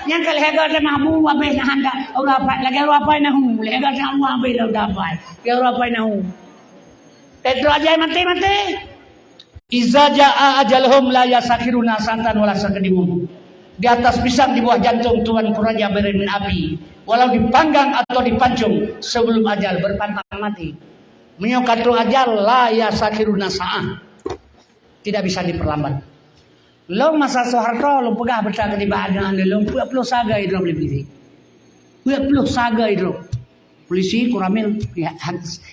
Nyang ka lhée goe teuma bu habéh na handa, ureuëng apai, lagée ureuëng apai nahu, lhée goe teuma bu habéh lom dapai, lagée ureuëng apai nahu. Teutro ajai maté-maté. Iza jaa ajaluhum la yastakhiruna sa'atan wa la yastaqdimun. Di atas pisang di bawah jantung Tuanku Raja Beren bin Abi, walau dipanggang atau dipancung, sebelum ajal berpantang mati. Meunyoe ka troh ajal, la yastakhiruna sa'ah. Tidak bisa diperlambat. Lom masa Soeharto, lôn peugah beuta keu nibak aneuk-aneuk lôn, peuet ploh sagai droe polisi. Peuet ploh sagai droe. Polisi, Koramil, ya,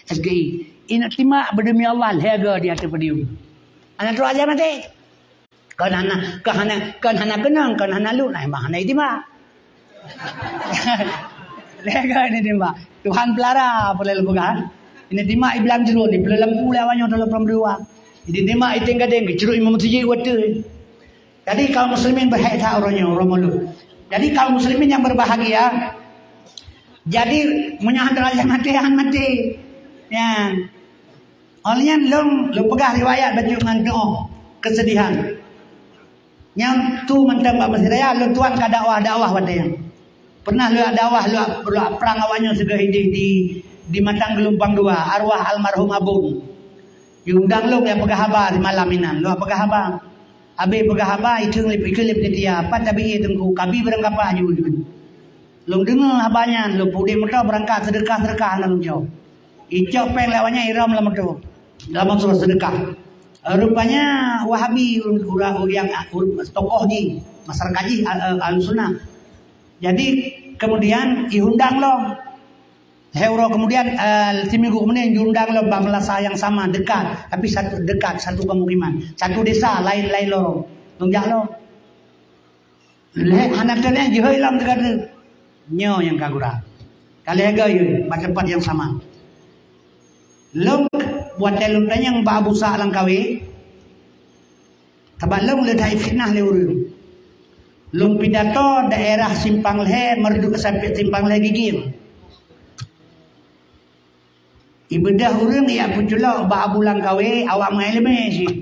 S G I. Ingat timak, beudemi Allah, lhée goe di ateueh podium. Hana troh ajai maté. Kon hana, kon hana, kon hana keunong, kon hana lôn, ai mah hana itimak. Lhée goe ini timbak. Tuhan pelara, peue lôn peugah. Ini timak i blang jeuruon, ini peue lampu lé awak nyoe dalam pram dua. Ini timak i teng gadeng, geucurok imam meuseujid watée. Jadi kaum muslimin berhak that uroe nyoe, uroe Maulud. Jadi kaum muslimin yang berbahagia, jadi meunyoe hana troh ajai maté, han maté. Ya. Óh lheueh nyan lôn, lôn peugah riwayat bacut ngon doa keusedihan. Nyang tu mantong bak Mesir Raya, lôn tuan ka dakwah-dakwah watée nyan. Pernah lôn dakwah, lôn, lôn prang awak nyoe sigoe idéh di, di Matang Geulumpang Dua, arwah almarhum Abon. Diundang lôn jak peugah haba di malam inan, lôn peugah haba. Abéh peugah haba, ikheun lé, ikheun lé panitia, "Pat tabi, Teungku, kabi barang kapa aju." Lôn deungoe haba nyan, lôn peuudeb moto beurangkat seudeukah-seudeukah hana lôn cok. Icok péng lé awak nyan irhom lam moto. Lam moto seudeukah. Rupanya Wahabi ureuëng, ureuëng, ureuëng, ureuëng tokoh jih, masyarakat jih, Ahlussunnah. Jadi kemudian iundang lom. Lhée uroe kemudian, eh, siminggu kemudian iundang lom bak meulasa nyang sama, dekat, tapi satu, dekat, satu pemukiman, satu desa, laén-laén lorong. Lôn jak lom. Lhée hana teuneng jihôi lom teuka teuk. Nyoe nyang ka gura. Ka lhée goe yue bak teumpat nyang sama. Lôn watée lôn tanyong bak Abu Sa Langkawe, sabab lôn leutai fitnah lé ureuëng. Lôn pidato daerah Simpang Lhée, Meureuduek sampai Simpang Lhée Gigiem. Ibeudôh ureuëng jak peuculok bak Abu Langkawe, awak meuiéleumé cit.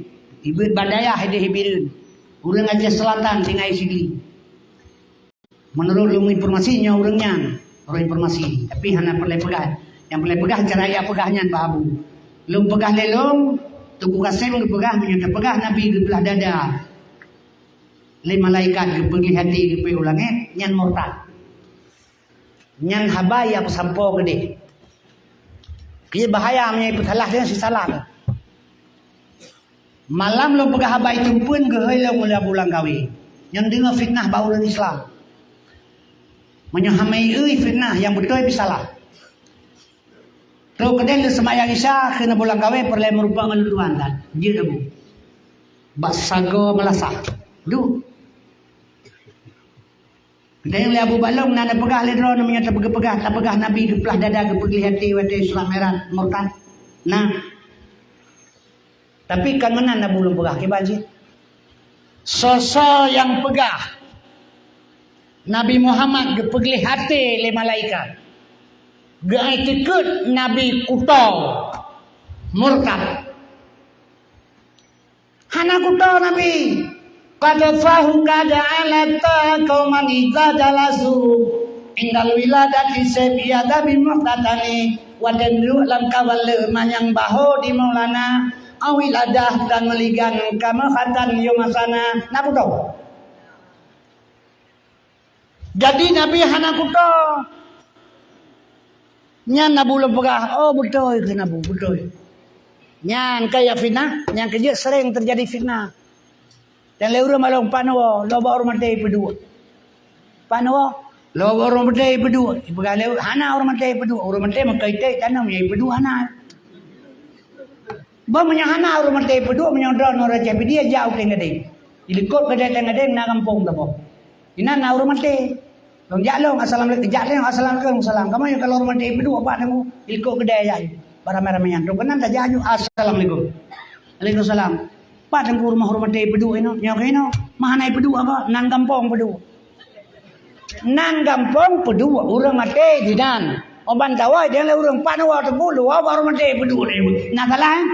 Ibeuet bak dayah idéh Bireuen. Ureuëng Aceh Selatan tinggai Sigli. Meunurot lôn informasi nyoe ureuëng nyan, ureuëng informasi. Tapi hana peureulée peugah. Nyang peureulée peugah cara jak peugah nyan bak Abu. Lôn peugah lé lôn, Teungku Kasem geupeugah meunyoe tapeugah Nabi geuplah dada lé malaikat geupeugléh até geupeu u langét, nyan murtad. Nyan haba nyang peusampoe keudeh. Keu bahaya meunyoe ipeusalah deungon sisalah. Malam lôn peugah haba iteumpuen geuhôi lôn ulée Abu Langkawe. Nyan deungoe fitnah bak ureuëng Islam. Meunyoe hana ieu fitnah nyang beutôi pih salah. Trok keudeh lheueh seumayang Isya kheun Abu Langkawe peureulée meurumpok ngon lôn tuan that. Jeuet Abu. Bak sagoe meulasah. Duek. Geutanyong lé Abu Baklong, na neupeugah lé droeneuh meunyoe tapeugah, tapeugah Nabi geuplah dada geupeugléh até watée Isra Mi'raj murtad? Na. Tapi kon meunan Abu lôn peugah kiban cit. Soe-soe nyang peugah Nabi Muhammad geupeugléh até lé malaikat, geuitikeuet Nabi kuto, murtad. Hana kuto Nabi. Qad fahu qad alata qauman idza jalasu indal wiladati sabiya dabi muhtatani. Watèe duek lam kawan le manyang baho di Maulana, awiladah dan meuligan kama khatan yomasana. Na kuto. Jadi Nabi hana kuto. Nyan Abu lom peugah, "Oh, beutôi kheun Abu, beutôi." Nyan ka ya fitnah, nyang keujeuet sering terjadi fitnah. Dan lé ureuëng malong, "Pat neuwoe, lôn bak ureuëng maté peuduek." "Pat neuwoe, lôn bak ureuëng maté peuduek." Ipeugah lé, "Hana ureuëng maté peuduek, ureuëng maté meukai tét tanam, nyang peuduek hana." Bah meunyoe hana ureuëng maté peuduek, meunyoe droeneuh Raja Pidie jak u Tenggadeng. Di likot keudè Tenggadeng na gampông saboh. Inan na ureuëng maté. Lôn jak lôn, "Assalamualaikum." Jak lôn, "Assalamualaikum." "Salam." "Kamoe nyoe ka lôn ureuëng maté peuduek, Pak, teungku." Di likot keudè jak. Barang ramé-ramé nyan. Trok keunan tajak aju, "Assalamualaikum." "Waalaikumsalam." "Pat teungku rumoh ureuëng maté peuduek inoe?" "Nyoe keunoe." "Meuhana peuduek apa?" "Nan gampông peuduek." Nan gampông peuduek ureuëng maté di nan. Oban tawa dia lé ureuëng, "Pat neuwoe teungku, lôn bak ureuëng maté peuduek." Na salah, eh?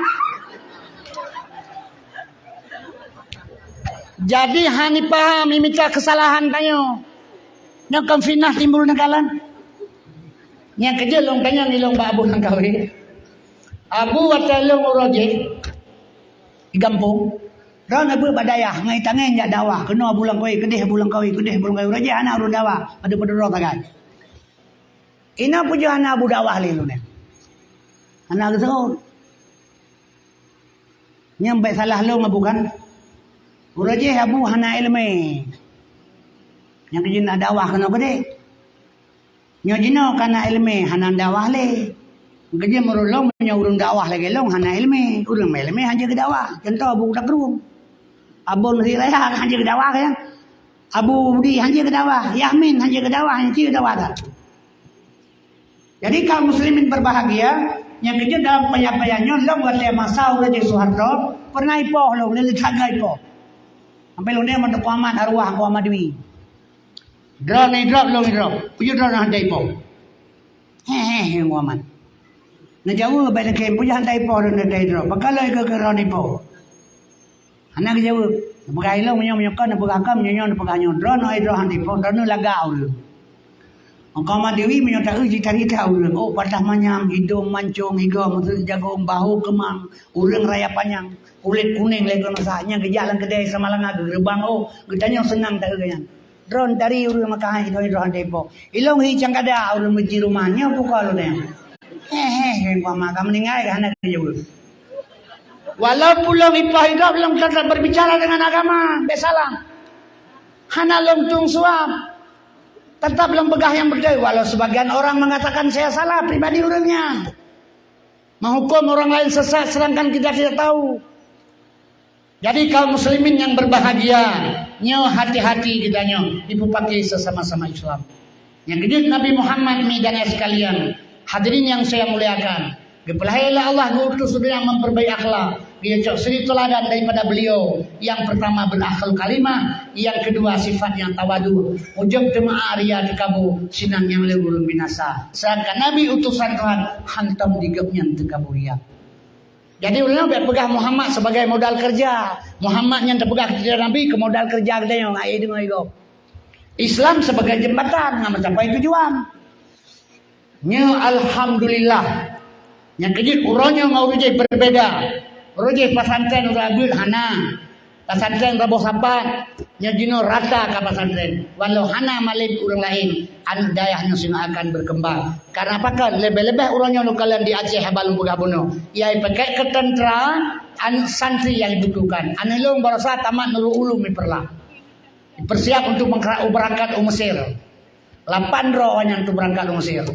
Jadi hana paham imita kesalahan tanyoe. Nyoe kan fitnah timbul neukalon. Nyang keujeuet lôn tanyong ilong bak Abu Langkawi. Abu, watèe lôn uroe jih di gampông, droeneuh beuet bak dayah ngon tangen jak dakwah. Keunoe Abu Langkawi, keudeh Abu Langkawi, keudeh Abu Langkawi. Uroe jih hana ureuëng dakwah, padub-padub droe sagai. Inoe peue jeuet hana Abu dakwah lé lôn nyan? Hana geuseuôt. Nyan bèk salah lôn Abu kan? Uroe jih Abu hana iéleumé. Nyang keujeuet na dakwah keunoe keudeh. Nyoe jinoe ka na iéleumé hana dakwah lé. Keujeuet meurulông meunyoe ureuëng dakwah lagèe lôn hana iéleumé. Ureuëng meuiéleumé hana jeuet keu dakwah. Contoh Abu Takrueng. Abon Mesjid Raya hana jeuet keu dakwah kan? Abu Budi hana jeuet keu dakwah, Yahmin hana jeuet keu dakwah, hana jeuet keu dakwah dah. Jadi kaum muslimin berbahagia, nyang keujeuet dalam payah-payah nyoe lom watèe masa uroe jih Soeharto, pernah ipoh lom, lé sagai ipoh. Sampai lôn nyoe meuteupeu amat arwah Abu Ahmad Dwi. Droeneuh idrop, lôn idrop. Peue jeuet droeneuh hana ipoh? He he he Muhammad. Neujaweueb bak leukem, peue jeuet hana ipoh droeneuh hana idrop? Pakon lôn ikeu-keu droeneuh ipoh? Hana geujaweueb. Neupeugah ilong meunyoe, meunyoe kon neupeugah kon, meunyoe nyoe neupeugah nyoe. Droeneuh ai droe hana ipoh, droeneuh lagak ureuëng. Meukamat Dewi meunyoe taeu jitarita ureuëng. Oh, patah manyam, idong mancong, igoe meuseuk jagong, bahu keumang, ureuëng raya panyang, kulét kunéng lagèe masa. Nyan geujak lam keudè Samalanga geureubang, oh, geutanyong seunang taeu nyan. Droeneuh tari ureuëng meukahan idong-idong hana ipoh. Ilong hi cangkada ureuëng meuji rumoh nyoe bukon lôn nyan. He he he, kuama ka meuninggai ka hana geujaweueb. Walaupun lôn ipoh idrop, lôn tetap berbicara dengan agama, bèk salah. Hana lôn tueng suap. Tetap lôn peugah nyang beutôi, walau sebagian orang mengatakan saya salah, pribadi ureuëng nyan. Menghukum orang lain sesat sedangkan kita tidak tahu. Jadi kaum muslimin yang berbahagia, nyoe hati-hati geutanyoe, ipeupake sesama-sama Islam. Nyang keujeuet Nabi Muhammad mi dan sekalian, hadirin yang saya muliakan, geupeulahé lé Allah geuutus dunia memperbaik akhlak, geuyue cok suri teuladan daripada beliau. Yang pertama berakhlak karimah, yang kedua sifat yang tawadu, ujub teuma ria teukabu, sinan nyang lheueh ureuëng binasa. Sedangkan Nabi utusan Tuhan hantom di gobnyan teukabu ria. Jadi ulama bèk peugah Muhammad sebagai modal kerja. Muhammad nyan teupeugah keu Nabi keu modal kerja geutanyoe ngon deungoe gob. Islam sebagai jembatan ngon mencapai tujuan. Nyoe alhamdulillah. Nyang keujeuet uroe nyoe ngon uroe jih berbeda. Uroe jih pesantren uroe abeuet hana. Pesantren Raboh Sapat, nyoe jinoe rata ka pesantren. Walau hana malem ureuëng laén, aneuk dayah nyoe singoh akan berkembang. Karena pakon? Leubeh-leubeh uroe nyoe lôn kalon di Aceh haba lôn peugah bunoe. Yai pakèk keu tentera, aneuk santri nyang dibutuhkan. Aneuk lôn barosa tamat Nurul Ulum di Peureulak. Dipersiap untuk mengkra-, berangkat u Mesir. Lapan droe awaknyan untuk berangkat u Mesir.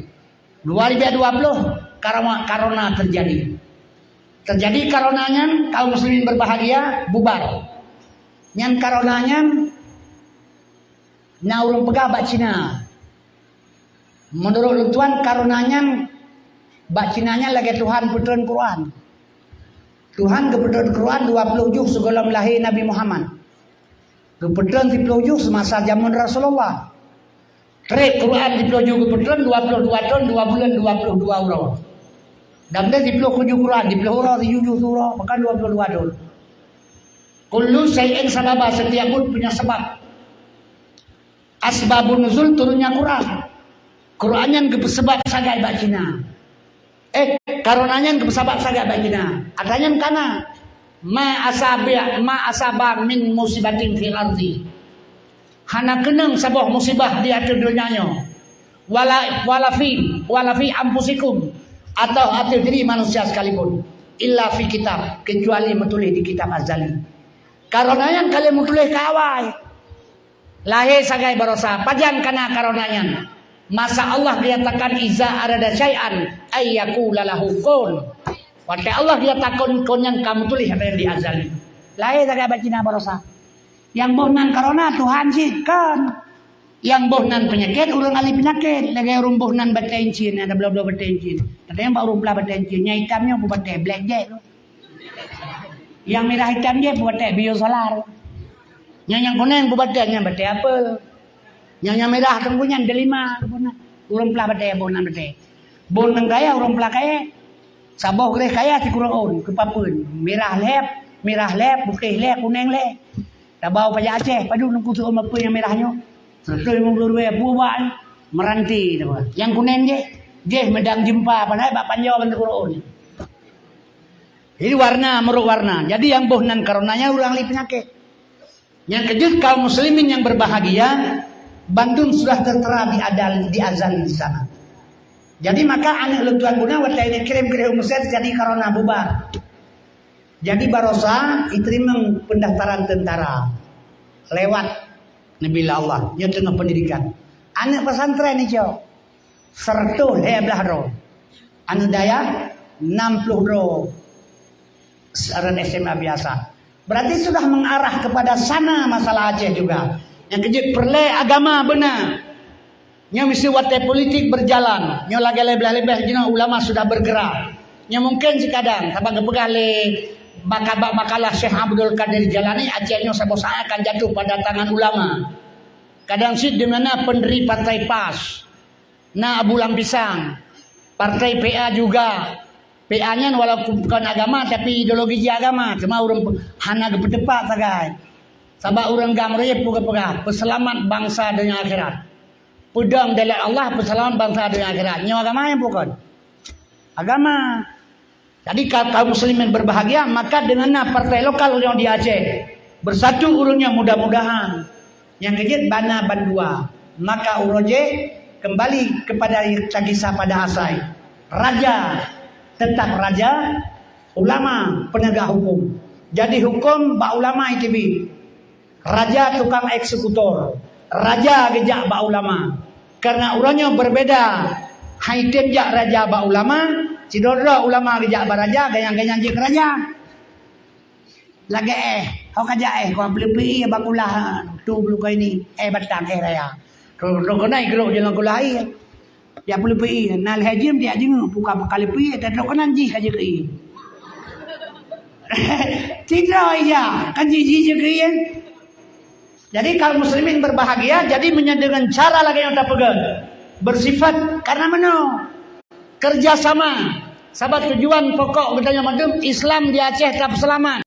Dua ribu dua puluh, karama-, karona terjadi. Terjadi karona nyan, kaum muslimin berbahagia, bubar. Nyan karona nyan, na ureuëng peugah bak Cina. Meunurot lôn tuan, karona nyan, bak Cina nyan lagèe Tuhan peutreun Quran. Tuhan geupeutreun Quran dua puluh juh sigohlom lahé Nabi Muhammad. Geupeutreun siplôh juh seumasa jameun Rasulullah. Trép Quran siplôh juh geupeutreun dua puluh dua thon, dua buleuen, dua puluh dua uroe. Dan deh siplôh juh Quran, siplôh uroe, sijuh juh surah, maka dua puluh dua thon. Kullu syai'in sababa, setiap buet punya sebab. Asbabun nuzul turunnya Quran. Quran nyan geupeusabab sagai bak Cina. Eh, karena nyan geupeusabab sagai bak Cina. Ata nyan kana. Ma asaba, ma asaba min musibatin fil ardi. Hana keunong saboh musibah di ateueh donya nyoe. Wala, wala fi, wala fi anfusikum, atau ateueh diri manusia sekalipun. Illa fi kitab, kecuali meutuléh di kitab azali. Karena nyan ka lheueh meutuléh keu awai. Lahé sagai barosa, pajan kana karena nyan. Masa Allah geuyatakan iza arada syai'an ayyakula lahu kun. Watée Allah geuyatakan kun nyan ka meutuléh apa nyang di azali. Lahé sagai bak Cina barosa. Nyang boh nan karena Tuhan cit kan. Nyang boh nan peunyakét ureuëng ahli peunyakét, lagée ureuëng boh nan batée incin, ada bloe-bloe batée incin. Tapi nyang bak ureuëng plah batée incin, nyang itam nyoe peubatée black jack. Nyang mirah itam jih peubatée biosolar. Nyang, nyang kuneng peubatée, nyang batée apel. Nyang, nyang mirah teungku nyan delima, ureuëng plah batée, boh nan batée. Boh nan kaya, ureuëng plah kaya. Saboh greh kaya sikureueng ôn, keupapeuen. Mirah lheb, mirah lheb, putéh lheb, kuneng lheb. Tabau pajak Aceh, padub neuk khusos meupeu nyang mirah nyoe. Seratus lima puluh ribu peue bak, meranti tu. Nyang kuneng jih, jih meudang jeumpa, padahai bak panjoe bantu kureueng. Jadi warna, meurok warna. Jadi nyang boh nan karena nyan ureuëng ahli peunyakét. Nyang keujeuet kaum muslimin yang berbahagia, bandum sudah tertera di adal, di azal di sana. Jadi maka aneuk lôn tuan guna watée ini kirim ke Mesir jadi karena bubar. Jadi barosa iteurimong pendaftaran tentara lewat Nabi Allah, nyoe teungoh pendidikan. Aneuk pesantren icok seratus lhée blah droe. Aneuk dayah enam puluh droe. Saran S M A biasa. Berarti sudah mengarah kepada sana masalah Aceh juga. Nyang keujeuet peureulée agama beuna. Nyoe misi watée politik berjalan, nyoe lagée leubeh-leubeh jinoe ulama sudah bergerak. Nyoe mungken sikadang, sabab geupeugah lé maka-, bak makalah Syekh Abdul Qadir Jalani, Aceh nyoe saboh saát akan jatuh pada tangan ulama. Kadang cit di mana pendiri partai pas, na Abu Lam Pisang, partai P A juga. P A nyan walaupun bukan agama, tapi ideologi jih agama. Cuma ureuëng pe-, hana geupeuteupat sagai. Sabab ureuëng GAM roh peugah-peugah, peuseulamat bansa donya akhirat. Peudong dalam Allah, peuseulamat bansa donya akhirat. Nyoe agama nyang bukon? Agama. Jadi ka-, kaum muslimin berbahagia, maka dengan na partai lokal yang di Aceh bersatu ureuëng nyoe mudah-mudahan. Nyang keujeuet bana bandua, maka uroe jih kembali kepada yang kisah pada asai. Raja tetap raja, ulama penegak hukum. Jadi hukum bak ulama I T B. Raja tukang eksekutor, raja geujak bak ulama. Karena uroe nyoe berbeda, hai tem jak raja bak ulama, sidroe-droe ulama geujak bak raja, ganyang-ganyang jeuet keu raja. Lagée éh, ho ka jak éh, kau beli pi bak ulah tu bulu kau ini, éh batang éh raya. Kau kau naik gerok jalan kau lahir. Jak peuleupeue, na lhée jeuem jak jeuet, buka kali peue, tadok keunan jih ka jeuet keu ié. Sidroe ija, kan jih jih jeuet keu ié. Jadi kaum muslimin berbahagia, jadi meunyoe deungon cara lagée nyang tapeugah, bersifat karena meunoe. Kerja sama, sabab tujuan pokok geutanyoe mandum Islam di Aceh tapeuseulamat.